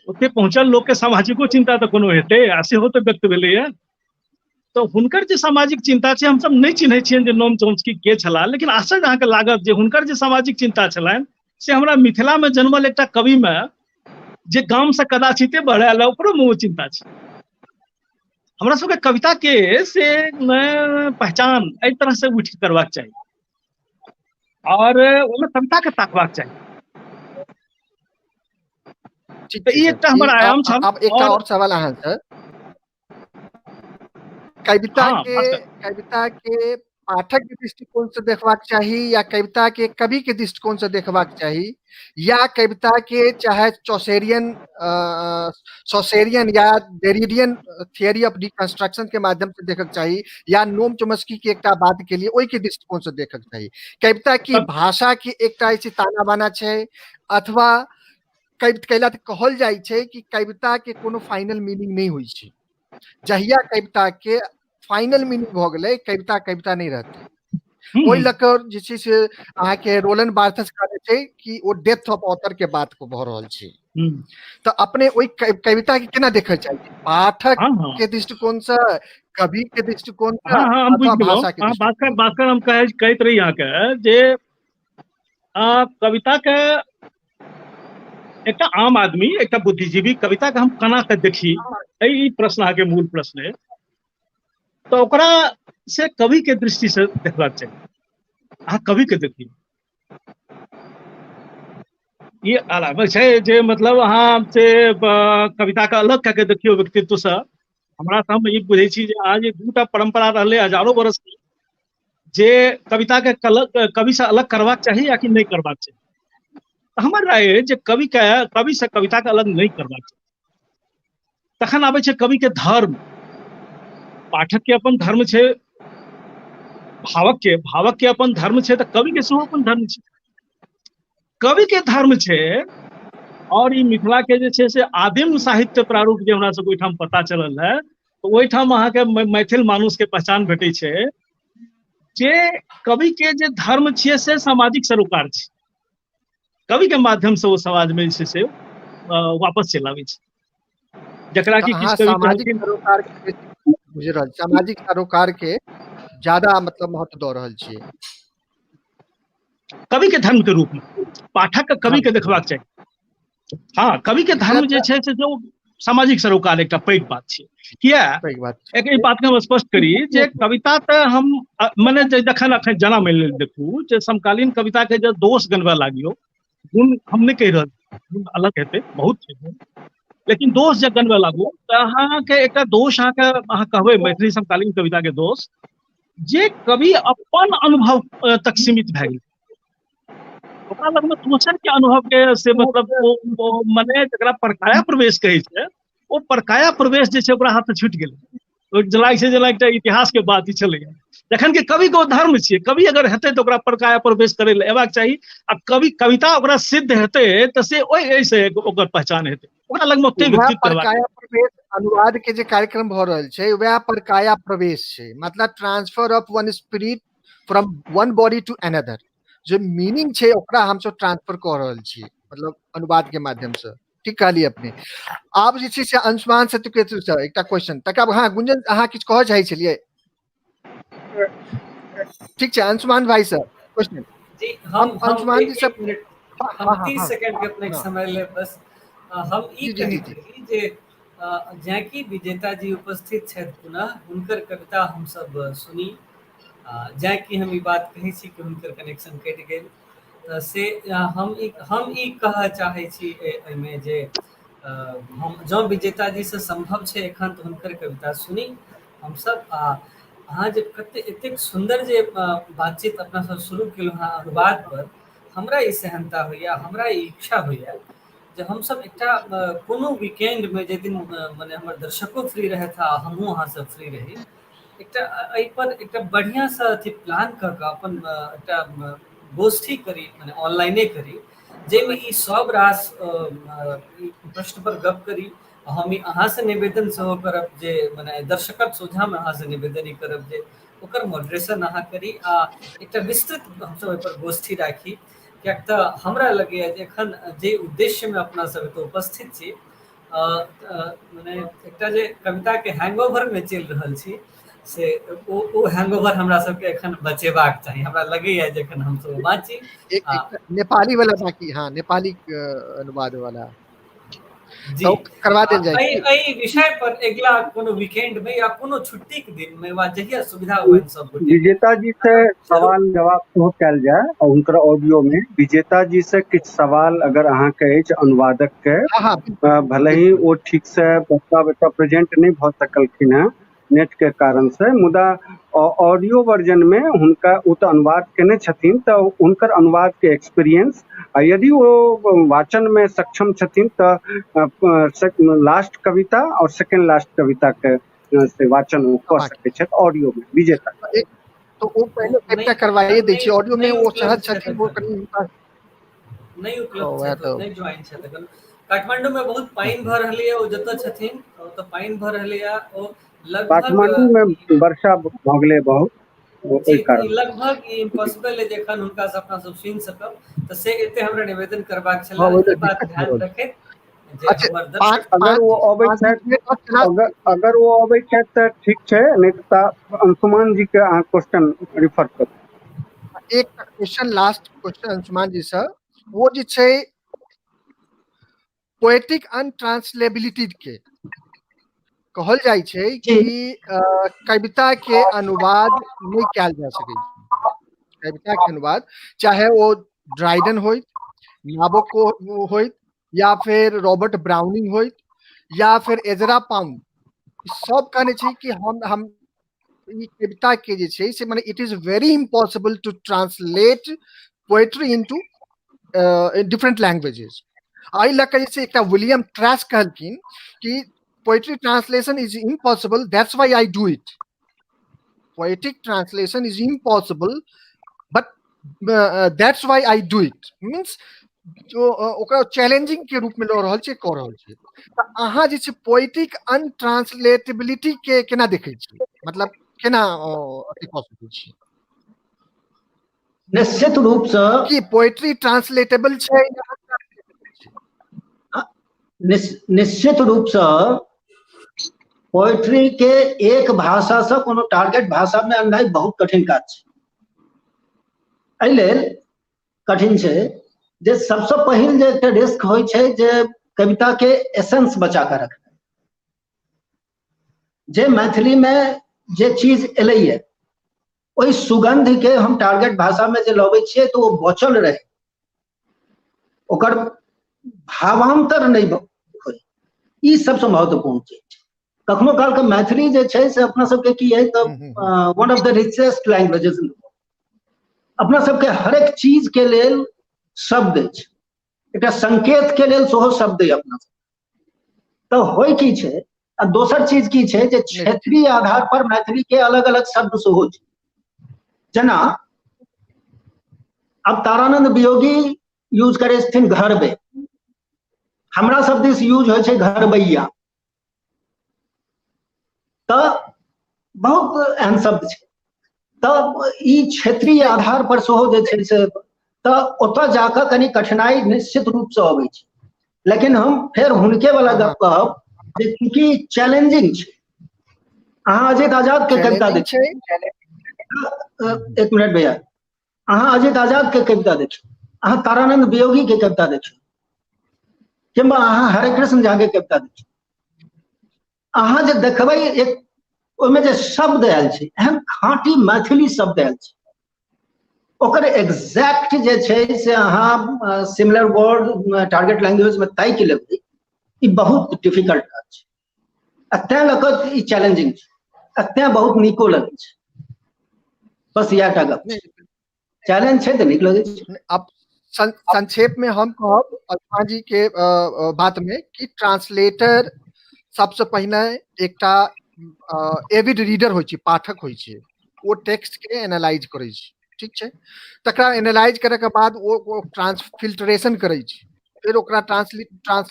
ओते पहुंचल लोक के सामाजिको चिंता तऽ कोनो हेतै, आ सेहो तऽ व्यक्त भेलैया। तऽ हुनकर जे सामाजिक चिंता छै, हमसब नहि चिन्है छियनि जे नोम चोम्स्की के छलाह, लेकिन आश्चर्य अहाँके लागत जे हुनकर जे सामाजिक चिंता छलनि से हमरा मिथिला मे जन्मल एकटा कवि मे जे गाम से कदाचिते बढ़ायल है, ओकरो मे ओ चिंता छै। हमरा सबके कविता के से पहचान एहि तरह से उठि करबाक चाही और ओहिमे कविता के ताकबाक चाही। ठीक तऽ छै ई सर। एकटा हमर आयाम छल। आब एकटा और सवाल अहाँ से, कविता के कविता के पाठक के दृष्टिकोण से देखबाक चाही या कविता के कवि के दृष्टिकोण से देखबाक चाही, या कविता के चाहे चौसेरियन सॉसेरियन या डेरिडियन थियरी ऑफ डिकंस्ट्रक्शन के माध्यम से देखक चाही, या नोम चोम्स्की के एकटा बात के लिए ओहि के दृष्टिकोण से देखक चाही। कविता की भाषा के एकटा ऐसी ताना बाना छै, अथवा कैला तऽ कहल जाइ छै कि कविता के कोनो फाइनल मीनिंग नहि होइ छै। जहिया कविता के फाइनल मीनिंग भऽ गेलै, कविता कविता नहि रहतै। ओहि लऽ कऽ जे छै से अहाँके रोलन बार्थस कहने छै कि ओ डेथ ऑफ ऑथर के बात भऽ रहल छै। तऽ अपने ओहि कविता के केना देखऽ चाही, पाठक के दृष्टिकोण से, कवि के दृष्टिकोण से, अथवा भाषा के दृष्टिकोण? भास्कर, हम कहैत रही अहाँके जे कविता के एकटा आम आदमी, एकटा बुद्धिजीवी कविता के हम केना के देखी, एहि प्रश्न अहाँके मूल प्रश्न है। तऽ ओकरा से कवि के दृष्टि से देखबाक चाही। अहाँ कवि के देखियौ, ई अलावा छै जे मतलब अहाँ से कविता के अलग कऽ के देखियौ व्यक्तित्व से। हमरा तऽ हम ई बुझै छी जे आज दूटा परंपरा रहलै हजारो बरस के, जे कविता के कवि से अलग करबाक चाही या कि नहि करबाक चाही। हमर राय अछि जे कवि के कवि से कविता के अलग नहि करबाक चाही। तखन आबै छै कवि के धर्म। पाठक के अपन धर्म छै, भावक के अपन धर्म छै, तऽ कवि के सेहो अपन धर्म छै। कवि के धर्म छै, और ई मिथिला के जे छै से आदिम साहित्य प्रारूप जे हमरा सबके ओहिठाम पता चलल है, तऽ ओहिठाम अहाँके मैथिल मानुष के पहचान भेटै छै जे कवि के जे धर्म छियै से सामाजिक सरोकार छै। कवि के माध्यम से ओ समाज में जे छै से वापस चलि आबै छै, जकरा कि किछु कवि सामाजिक सरोकार के बुझि रहल, सामाजिक सरोकार के ज्यादा मतलब महत्व दऽ रहल छियै कवि के धर्म के रूप में। पाठक के कवि के देखबाक चाही। हाँ, कवि के धर्म जे छै से जो सामाजिक सरोकार एकटा पैघ बात छै। किया एक ई बात के हम स्पष्ट करी जे कविता तऽ हम मने जखन अखन जना मानि लेल देखू जे समकालीन कविता के जे दोष गनबऽ लागियौ, गुण हम नहि कहि रहल, गुण अलग हेतै, बहुत छै गुण, लेकिन दोष जे गनबऽ लागू तऽ अहाँके एकटा दोष अहाँके अहाँ कहबै मैथिली समकालीन कविता के दोष जे कवि अपन अनुभव तक सीमित भए गेल, ओकरा लगमे दोसर के अनुभव के से मतलब ओ मने जकरा परकाया प्रवेश कहै छै, ओ परकाया प्रवेश जे छै ओकरा हाथ से छूटि गेलै। ओ लागै छै जेना एकटा इतिहास के बात ई छलैया, जखन कि कवि के ओ धर्म छियै। कवि अगर हेतै तऽ ओकरा परकाया प्रवेश करै लए एबाक चाही, आ कवि कविता ओकरा सिद्ध हेतै तऽ से ओहि एहिसँ ओकर पहचान हेतै, ओकरा लगमे ओते व्यक्तित्व हेबाक परकाया प्रवेश अनुवाद के जे कार्यक्रम भऽ रहल छै वएह परकाया प्रवेश छै, मतलब transfer of one spirit from one body to another, जे मीनिंग छै ओकरा हमसब ट्रांसफर कऽ रहल छियै मतलब अनुवाद के माध्यम से। ठीक कहलियै अपने। आब जे छै से अंशुमान सत्यकेतु सर एकटा क्वेश्चन, तकर बाद हाँ गुंजन अहाँ किछु कहऽ चाहै छलियै? ठीक छै अंशुमान भाई सर क्वेश्चन। जी, हम अंशुमान जी सब हम 30 सेकंड के अपने समय लेब बस। हम ई कहैत रही जे जैकी विजेता जी उपस्थित छथि पुनः, हुनकर कविता हमसब सुनी। जैकी हम ई बात कहै छी कि हुनकर कनेक्शन कटि गेल। तऽ से हम ई कहऽ चाहै छी एहिमे जे हम जँ विजेता जीसँ सम्भव छै एखन तऽ हुनकर कविता सुनी हमसब। आ अहाँ जे कते एतेक सुन्दर जे बातचीत अपना सब शुरू केलहुँ हँ अनुवाद पर, हमरा ई सेहनता होइया, हमरा ई इच्छा होइया जे हमसब एकटा कोनो वीकेंड में जे दिन मने हमर दर्शको फ्री रहथि आ हमहूँ अहाँ सब फ्री रही, एकटा एहि पर एकटा बढ़िआँसँ अथी प्लान कऽ कऽ अपन एकटा गोष्ठी करी, मने ऑनलाइने करी, जाहिमे ई सब रास प्रश्न पर गप करी। हम ई अहाँसँ निवेदन सेहो करब जे मने दर्शकक सोझामे अहाँसँ निवेदन ई करब जे ओकर मॉडरेशन अहाँ करी आ एकटा विस्तृत हमसब एहिपर गोष्ठी राखी, किएक तऽ हमरा लगैए जे एखन जे उद्देश्यमे अपना सब एतऽ उपस्थित छी, मने एकटा जे कविताके हैंगओवरमे चलि रहल छी से ओ हैंगओवर हमरा सबके एखन बचेबाक चाही। हमरा लगैए जे एखन हमसब बाँची। नेपाली वाला बाकी, हाँ नेपाली अनुवाद वाला जी करवा देल जाए। एहि विषय पर अगिला कोनो वीकेंड में या कोनो छुट्टी के दिन में वा जहिया सुविधा हुए सब गोटे विजेता जी से सवाल जवाब सेहो कयल जाय और हुनकर ऑडियो में विजेता जी से किछु सवाल अगर अहाँ के अछि अनुवादक के, भले ही ओ ठीक से बच्चा प्रेजेंट नहीं भऽ सकलखिन हैं नेट के कारण से, मुदा ऑडियो वर्जन में हुनका ओ तऽ अनुवाद केने छथिन तऽ हुनकर अनुवाद के एक्सपीरियंस, आ यदि ओ वाचन में सक्षम छथिन तऽ लास्ट कविता और सेकेंड लास्ट कविता के से वाचन ओ कऽ सकै छथि ऑडियो में विजेता। तो ओ पहिले एकटा करवाइए दै छी ऑडियो में, ओ सहज छथिन, ओ कनि हुनका नहि उपलब्ध छथि, नहि ज्वाइन छथि एखन। काठमांडू में बहुत पानि भऽ रहलैए, ओ जतऽ छथिन ओतऽ पानि भऽ रहलैए, ओ लगभग काठमांडू में वर्षा भऽ गेलै बहुत, ओहि कारण लगभग ई इम्पॉसिबल है जे एखन हुनका से अपना सब सुनि सकब। तऽ से एते हमरा निवेदन करबाक छल, ई बात ध्यान रखैत जे हमर दर्शक अगर ओ अबै छथि, अगर ओ अबै छथि तऽ ठीक छै, नहि तऽ अंशुमान जी के अहाँ क्वेश्चन रिफर करू। एक क्वेश्चन, लास्ट क्वेश्चन अंशुमान जी से, वो जे छै पोएटिक अनट्रांसलेबिलिटी के कहल जाइ छै कि कविता के अनुवाद नहि कयल जा सकै छै। कविता के अनुवाद चाहे ओ ड्राइडन होइत, नाबोको होइत, या फिर रॉबर्ट ब्राउनिंग होइत, या फिर एजरा पाउंड, सब कहने छै कि हम ई कविता के जे छै से माने it is very impossible to translate poetry into different languages. एहि लऽ कऽ जे छै एकटा विलियम ट्रैस कहलखिन कि poetry translation is impossible, that's why I do it. Poetic translation is impossible, but that's why I do it. Means जो ओकरा चैलेंजिंग के रूप में लऽ रहल छै, कऽ रहल छै। तऽ अहाँ जे छै पोएटिक अनट्रांसलेटेबिलिटी के केना देखै छी, मतलब केना अथी कऽ सकै छी? निश्चित रूप से कि पोएट्री ट्रांसलेटेबल छै? निश्चित रूप से पोएट्री के एक भाषा से कोनो टारगेट भाषा में अननाइ बहुत कठिन काज छै। एहि लेल कठिन छै जे सबसँ पहिल जे एकटा रिस्क होइ छै जे कविता के एसेंस बचा कऽ रखनाइ। जे मैथिली में जे चीज एलैये ओहि सुगंध के हम टारगेट भाषा में जे लबै छियै तऽ ओ बचल रहे, ओकर भावांतर नहि होय, ई सबसँ महत्वपूर्ण चीज छै। कखनो काल के मैथिली जे छै से अपना सबके की है तऽ one of the richest languages in the world. अपना सबके हरेक चीज के लेल शब्द अछि, एकटा संकेत के लेल सेहो शब्द अछि अपना सब। तऽ होइ की छै, आ दोसर चीज की छै जे क्षेत्रीय आधार पर मैथिली के अलग अलग शब्द सेहो छै। जेना अब तारानंद वियोगी यूज करै छथिन घरबे, हमरा सब दिस यूज होइ छै घरबैया। तऽ बहुत एहन शब्द छै। तऽ ई क्षेत्रीय आधार पर सेहो जे छै से तऽ ओतऽ जाकऽ कनि कठिनाई निश्चित रूप से अबै छै। लेकिन हम फेर हुनके वाला गप कहब जे चूँकि चैलेंजिंग छै, अहाँ अजित आजाद के कविता देखियौ, एक मिनट भैया, अहाँ अजित आजाद के कविता देखियौ, अहाँ तारानंद वियोगी के कविता देखियौ, किंवा अहाँ हरेकृष्ण झा के कविता देखियौ, अहाँ जे देखबै एक ओहिमे जे शब्द आयल छै एहन खाँटी मैथिली शब्द आयल छै, ओकर एग्जैक्ट जे छै से अहाँ सिमिलर वर्ड टारगेट लैंग्वेज में ताकि लेबै, ई बहुत डिफिकल्ट काज छै आ तें लऽ कऽ ई चैलेंजिंग छै आ तें बहुत नीको लगै छै। बस इएह टा गप, चैलेंज छै तऽ नीक लगै छै। अब संक्षेप में हम कहब अरुणा जी के बात में कि ट्रांसलेटर सबसे पहिने एकटा एविड रीडर होइ छै, पाठक होइ छै, ओ टेक्स्ट के एनालाइज करै छै, ठीक छै। तकरा एनालाइज करे के बाद ओ ट्रांसफिल्ट्रेशन करै छै, फिर ओकरा ट्रांसलेट ट्रांस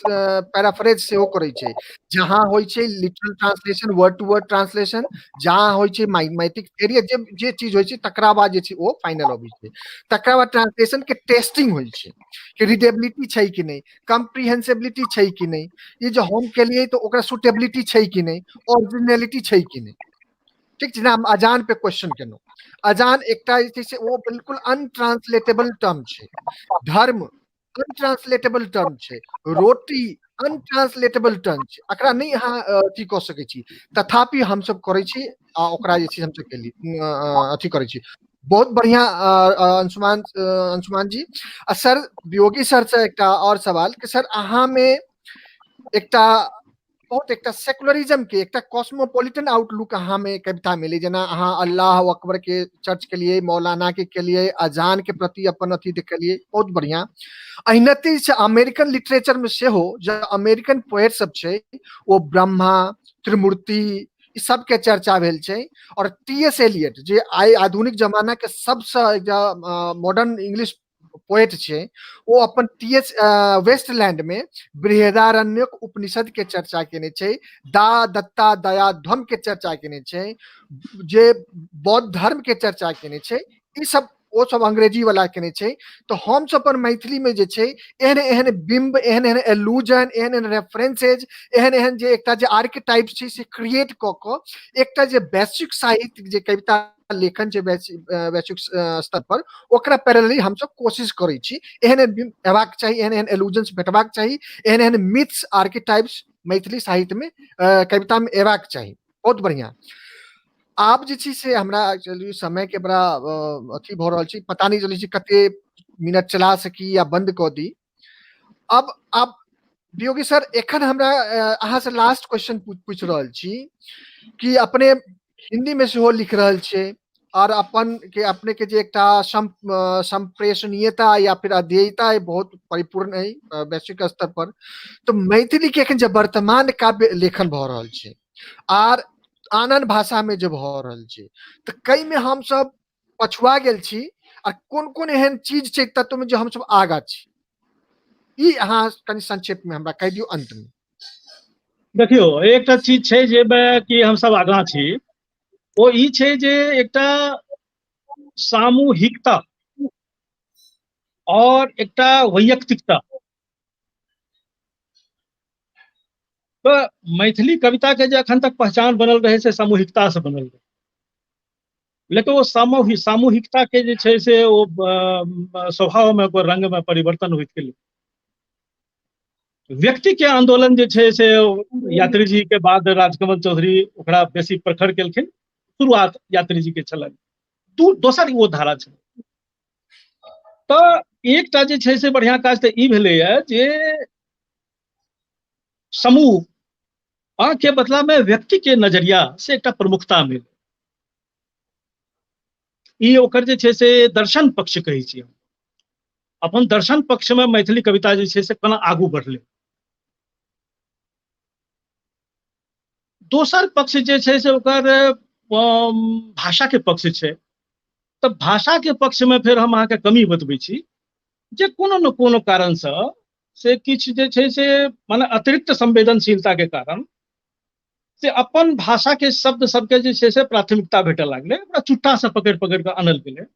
पैराफ्रेज सेहो करै छै। जहाँ होइ छै literal translation, word to word translation, जहाँ होइ छै मैथिक थ्योरी, जे जे चीज होइ छै तकरा बाद जे छै ओ फाइनल अबै छै। तकरा बाद ट्रांसलेशन के टेस्टिंग होइ छै कि रीडेबिलिटी छै कि नहि, कम्प्रीहेंसिबिलिटी छै कि नहि, ई जे हम केलियै तऽ ओकरा सुटेबिलिटी छै कि नहि, ओरिजिनलिटी छै कि नहि, ठीक छै। हम अजान पे क्वेश्चन केलहुँ, अजान एकटा जे छै से ओ बिल्कुल अनट्रांसलेटेबल टर्म छै, धर्म अनट्रांसलेटेबल टर्म छै, रोटी अनट्रांसलेटेबल टर्म छै, एकरा नहि अहाँ अथी कऽ सकै छी, तथापि हमसब करै छी आ ओकरा जे छै हमसब केली अथी करै छी। बहुत बढ़िया अंशुमान अंशुमान जी। आ सर योगी सर से एकटा और सवाल कि सर अहाँ में एकटा बहुत एकटा सेकुलरिज्म के एकटा कॉस्मोपॉलिटन आउटलुक अहाँ में कविता मिले, जेना अहाँ अल्लाह अकबर के चर्च के लिए, मौलाना के लिए, अजान के प्रति अपन अथी देखलिए, बहुत बढ़िया। अहिनते से अमेरिकन लिटरेचर में सेहो जे अमेरिकन पोएट सब छै ओ ब्रह्मा, त्रिमूर्ति, ई सब के चर्चा भेल छै। और टी एस एलियट जे आइ आधुनिक जमाना के सबसे मॉडर्न इंग्लिश पोएट छै, ओ अपन टी एस वेस्टलैंड में बृहदारण्यक उपनिषद के चर्चा केने छै, दा दत्ता दया ध्वम के चर्चा केने छै, जे बौद्ध धर्म के चर्चा केने छै, ई सब ओ सब अंग्रेजी वाला केने छै। तो हम सब अपन मैथिली में जे छै एहन एहन बिंब, एहन एहन एलूजन, एहन एहन रेफरेंसेज, एहन एहन जे एकटा जे आर्किटाइप छै से क्रिएट कऽ कऽ एकटा जे वैश्विक साहित्य जे कविता लेखन छै वैश्विक स्तर पर, ओकरा पैरेलली हमसब कोशिश करै छी एहन एहन बिंब हेबाक चाही, एहन एहन एलूजन्स भेटबाक चाही, एहन एहन मिथ्स आर्किटाइप्स मैथिली साहित्य में कविता में एबाक चाही। बहुत बढ़िया। आब जे छै से हमरा एक्चुअली समय के बड़ा अथी भऽ रहल छै, पता नहि चलै छै कते मिनट चला सकी या बंद कऽ दी। अब अब वियोगी सर एखन हमरा अहाँ से लास्ट क्वेश्चन पूछि रहल छी कि अपने हिंदी में सेहो लिख रहल छियै और अपन के अपने के जे एकटा संप्रेषणीयता या फिर अध्येयता बहुत परिपूर्ण है वैश्विक स्तर पर, तो मैथिली के एखन जे वर्तमान काव्य लेखन भऽ रहल छै आर आन आन भाषा में जे भऽ रहल छै, तऽ कई में हमसब पछुआ गेल छी आ कोन कोन एहन चीज छै तत्व में जे हमसब आगा छी, ई अहाँ कनि संक्षेप में हमरा कहि दियौ अंत में। देखियौ, एकटा चीज छै जाहिमे कि हमसब आगाँ छी, ओ ई छै जे एकटा सामूहिकता और एकटा वैयक्तिकता। तऽ मैथिली कविता के जे अखन तक पहचान बनल रहै से सामूहिकता से बनल रहै, लेकिन ओ सामूहिकता के जे छै से ओ स्वभाव में, ओकर रंग में परिवर्तन होइत गेलै। व्यक्ति के आंदोलन जे छै से यात्री जी के बाद राजकमल चौधरी ओकरा बेसी प्रखर केलखिन, शुरुआत यात्री जी के छलनि, दोसर ओ धारा छलै। तऽ एकटा जे छै से बढ़िया काज तऽ ई भेलैया जे समूह के बदला में व्यक्ति के नजरिया से एकटा प्रमुखता मिल, ई ओकर जे छै से दर्शन पक्ष कहै छियै हम। अपन दर्शन पक्ष में मैथिली कविता जे छै से कोना आगू बढ़लै। दोसर पक्ष जे छै से ओकर भाषा के पक्ष छै। तऽ भाषा के पक्ष में फेर हम अहाँके कमी बतबै छी जे कोनो न कोनो कारणसँ से किछु जे छै से माने अतिरिक्त संवेदनशीलता के कारण से अपन भाषा के शब्द सबके जे छै से प्राथमिकता भेटऽ लागलै, ओकरा चुट्टा से पकड़ि पकड़ि कऽ आनल गेलै।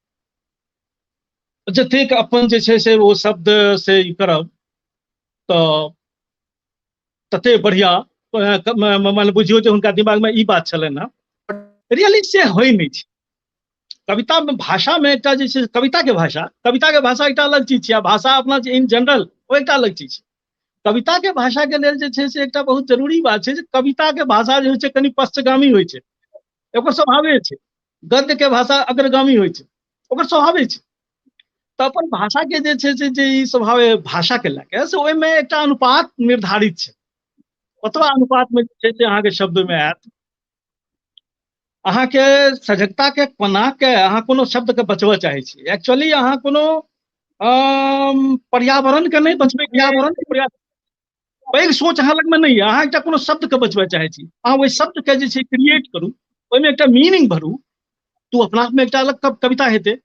जतेक अपन जे छै से ओ शब्द से ई करब तऽ तते बढ़िया, माने बुझियौ जे हुनका दिमाग में ई बात छलनि हँ। रियली से होइ नहि छै कविता में। भाषा में एकटा जे छै कविता के भाषा, कविता के भाषा एकटा अलग चीज छै आ भाषा अपना जे इन जनरल ओ एकटा अलग चीज छै। कविता के भाषा के लेल जे छै से एकटा बहुत जरूरी बात छै जे कविता के भाषा जे होइ छै कनि पश्चगामी होइ छै, ओकर स्वभावे छै। गद्य के भाषा अग्रगामी होइ छै, ओकर स्वभावे छै। तऽ अपन भाषा के जे छै से जे ई स्वभाव भाषा के लए के से ओहिमे एकटा अनुपात निर्धारित छै। ओतबा अनुपात में जे छै से अहाँके शब्द में आयत। अहाँके सजगता के कोना के अहाँ कोनो शब्द के बचबऽ चाहै छी, एक्चुअली अहाँ कोनो पर्यावरण के नहि बचबै, पर्यावरण के प्रयास पैघ सोच अहाँ लगमे नहि यऽ, अहाँ एकटा कोनो शब्द के बचबऽ चाहै छी, अहाँ ओहि शब्द के जे छै क्रिएट करू, ओहिमे एकटा मीनिंग भरू, तऽ अपना आपमे एकटा अलग कविता हेतै।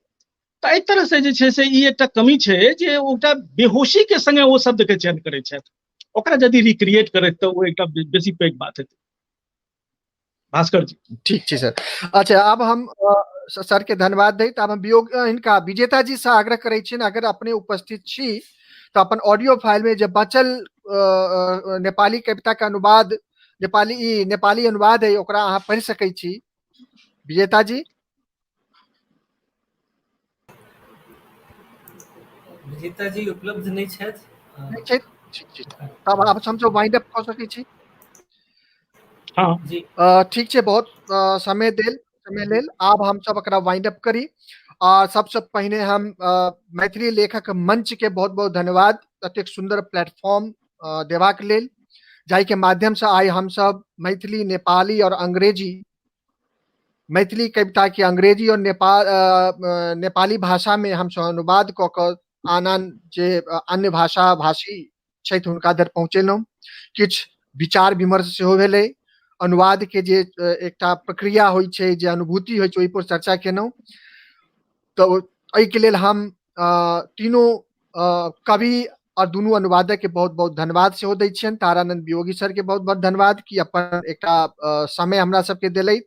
तऽ एहि तरह से जे छै से ई एकटा कमी छै जे ओ एकटा बेहोशी के संगे ओ शब्द के चयन करै छथि, ओकरा यदि रिक्रिएट करैत तऽ ओ एकटा बेसी पैघ बात हेतै। भास्कर जी। ठीक छै सर। अच्छा, आब हम सर के धन्यवाद दैत आब हम वियोग हिनका विजेता जी से आग्रह करै छियनि, अगर अपने उपस्थित छी तऽ अपन ऑडियो फाइल में जे बचल नेपाली कविता के अनुवाद, नेपाली, ई नेपाली अनुवाद है, ओकरा अहाँ पढ़ि सकै छी। विजेता जी। विजेता जी उपलब्ध नहि छथि। नहि छथि, ठीक छै, तब आब हमसब वाइंड अप कऽ सकै छी। हाँ। जी। ठीक छै, बहुत समय देल, समय लेल आब हमसब एकरा वाइंड अप करी। आ सबसे पहिने हम मैथिली लेखक मंच के बहुत बहुत धन्यवाद एतेक सुंदर प्लेटफॉर्म देबाक लेल, जाहि के माध्यम से आइ हमसब मैथिली, नेपाली और अंग्रेजी, मैथिली कविता के अंग्रेजी और नेपाली भाषा में हमसब अनुवाद कऽ कऽ आन आन जे अन्य भाषा भाषी छथि हुनका धरि पहुँचेलहुँ। किछु विचार विमर्श सेहो भेलै, अनुवाद के जे एकटा प्रक्रिया होइ छै, जे अनुभूति होइ छै, ओहि पर चर्चा केलहुँ। तऽ एहिके लेल हम तीनों कवि और दुनू अनुवादक के बहुत बहुत धन्यवाद सेहो दै छियनि। तारानंद वियोगी सर के बहुत बहुत धन्यवाद कि अपन एकटा समय हमरा सबके देलथि,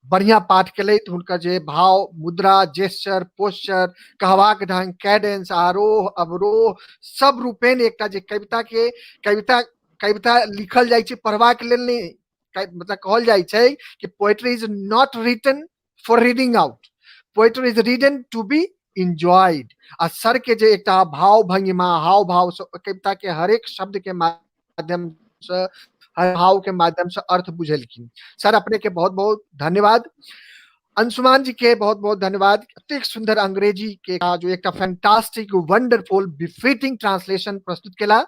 बढ़िया पाठ केलथि। हुनकर जे भाव, मुद्रा, जेस्चर, पोस्चर, कहबाक ढंग, कैडेंस, आरोह अवरोह सब रूपेण एकटा जे कविता के कविता कविता लिखल जाइ छै पढ़बाक लेल नहि, मतलब कहल जाइ छै कि poetry is not written for reading out, poetry is written to be enjoyed. आ सर के जे एकटा भाव भंगिमा, हाव भाव कविता के हरेक शब्द के माध्यम से, हर भाव के माध्यम से अर्थ बुझेलखिन। सर अपने के बहुत बहुत धन्यवाद। अंशुमान जी के बहुत बहुत धन्यवाद, अतेक सुंदर अंग्रेजी के जो एकटा फैंटास्टिक वंडरफुल बिफिटिंग ट्रांसलेशन प्रस्तुत केला।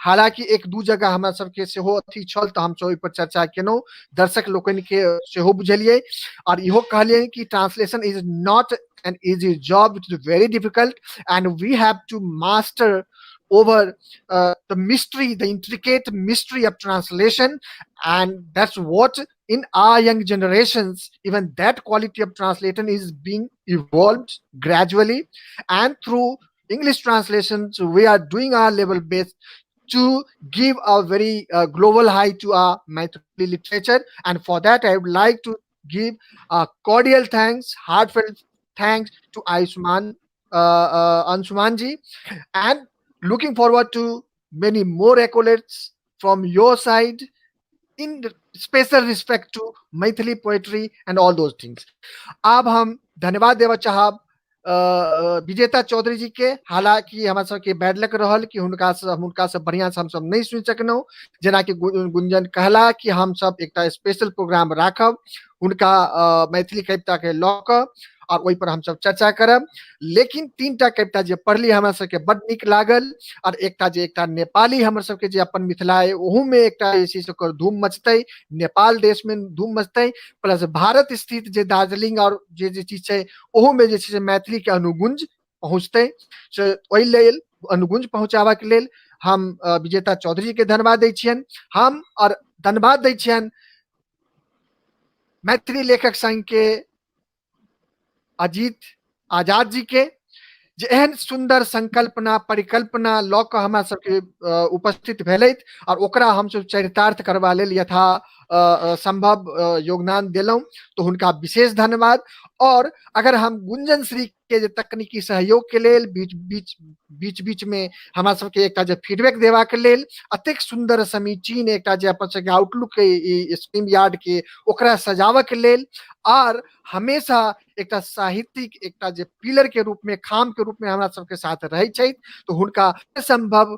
हालांकि एक दू जगह हमरा सबके सेहो अथी छल तऽ हमसब ओहि पर चर्चा केलहुँ, दर्शक लोकनि के सेहो बुझेलियै और इहो कहलियै कि translation is not an easy job, it is very difficult and we have to master over the mystery, the intricate mystery of translation, and that's what in our young generations, even that quality of translation is being evolved gradually, and through English translations we are doing our level best to give a very global high to our Maithili literature. And for that I would like to give a cordial thanks, heartfelt thanks to Anshuman ji, and looking forward to many more accolades from your side in special respect to Maithili poetry and all those things. आब हम धन्यवाद देवा चाहब विजेता चौधरी जी के। हालांकि हमरा सबके बैड लक रहल कि हुनका से बढ़िया से हमसब नहीं सुनि सकलहुँ, जेनाकि गुंजन कहला कि हमसब एकटा स्पेशल प्रोग्राम राखब हुनका मैथिली कविता के लऽ कऽ और ओहि पर हमसब चर्चा करब। लेकिन तीन टा कविता जे पढ़ली हमरा सबके बड नीक लागल, और एकटा जे एकटा नेपाली हमर सबके जे अपन मिथिला है ओहू में एकटा जे छै से ओकर धूम मचतै, नेपाल देश में धूम मचतै, प्लस भारत स्थित जे दार्जिलिंग और जे जे चीज छै ओहू में जे छै से मैथिली के अनुगुंज पहुँचतै। से ओहि लेल अनुगुंज पहुँचाबऽ के लेल हम विजेता चौधरी के धन्यवाद दै छियनि हम, और धन्यवाद दै छियनि मैथिली लेखक संघ के अजीत आजाद जी के, जे एहन सुंदर संकल्पना परिकल्पना लऽ कऽ हमरा सबके उपस्थित भेलथि और ओकरा हमसब चरितार्थ करबा लेल यथा संभव योगदान देलहुँ, तो हुनका विशेष धन्यवाद। और अगर हम गुंजन श्री के जे तकनीकी सहयोग के लेल बीच बीच बीच बीच में हमरा सबके एकटा जे फीडबैक देबाक लेल अतेक सुंदर समीचीन एकटा जे अपन सबके आउटलुक के ई स्ट्रीम यार्ड के ओकरा सजाबऽ के लेल, आर हमेशा एकटा साहित्यिक एकटा जे पिलर के रूप में, खाम के रूप में हमरा सबके साथ रहै छथि, तो हुनका संभव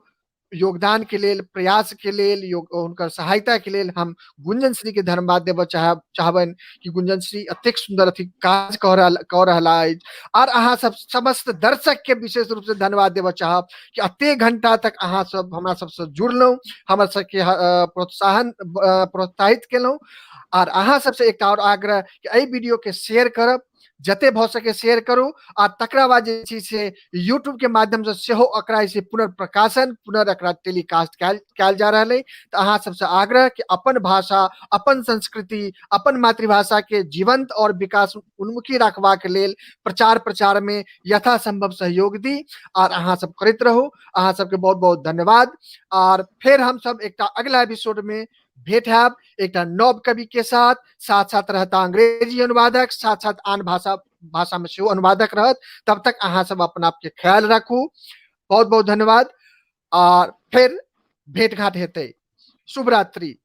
योगदान के लेल, प्रयास के लेल, योग हुनकर सहायता के लेल हम गुंजन श्री के धन्यवाद देबऽ चाहबनि कि गुंजन श्री एतेक सुन्दर अथी काज कऽ रहला अछि। आर अहाँ सब समस्त दर्शक के विशेष रूप से धन्यवाद देबऽ चाहब कि एतेक घंटा तक अहाँ सब हमरा सबसँ जुड़लहुँ, हमर सबके प्रोत्साहन प्रोत्साहित केलहुँ। आर अहाँ सबसँ एकटा आओर आग्रह कि एहि वीडियो के शेयर करब, जते भऽ सके शेयर करू, आ तकरा बाद जे छै से यूट्यूब के माध्यम से सेहो एकरा जे छै पुनर्प्रकाशन, पुनर् एकरा टेलीकास्ट कयल जा रहल अइ। तऽ अहाँ सबसँ आग्रह कि अपन भाषा, अपन संस्कृति, अपन मातृभाषा के जीवंत और विकास उन्मुखी रखबाक लेल प्रचार प्रसार में यथासंभव सहयोग दी, आर अहाँ सब करैत रहू। अहाँ सबके बहुत बहुत धन्यवाद। आर फेर हम सब एकटा अगला एपिसोड में भेंट हैब एकटा नव कवि के साथ, साथ साथ रहता अंग्रेजी अनुवादक, साथ साथ आन भाषा भाषा में सेहो अनुवादक रहत। तब तक अहाँ सब अपना आपके ख्याल राखू। बहुत बहुत धन्यवाद, आर फिर भेंट घाट हेतै। शुभ रात्रि।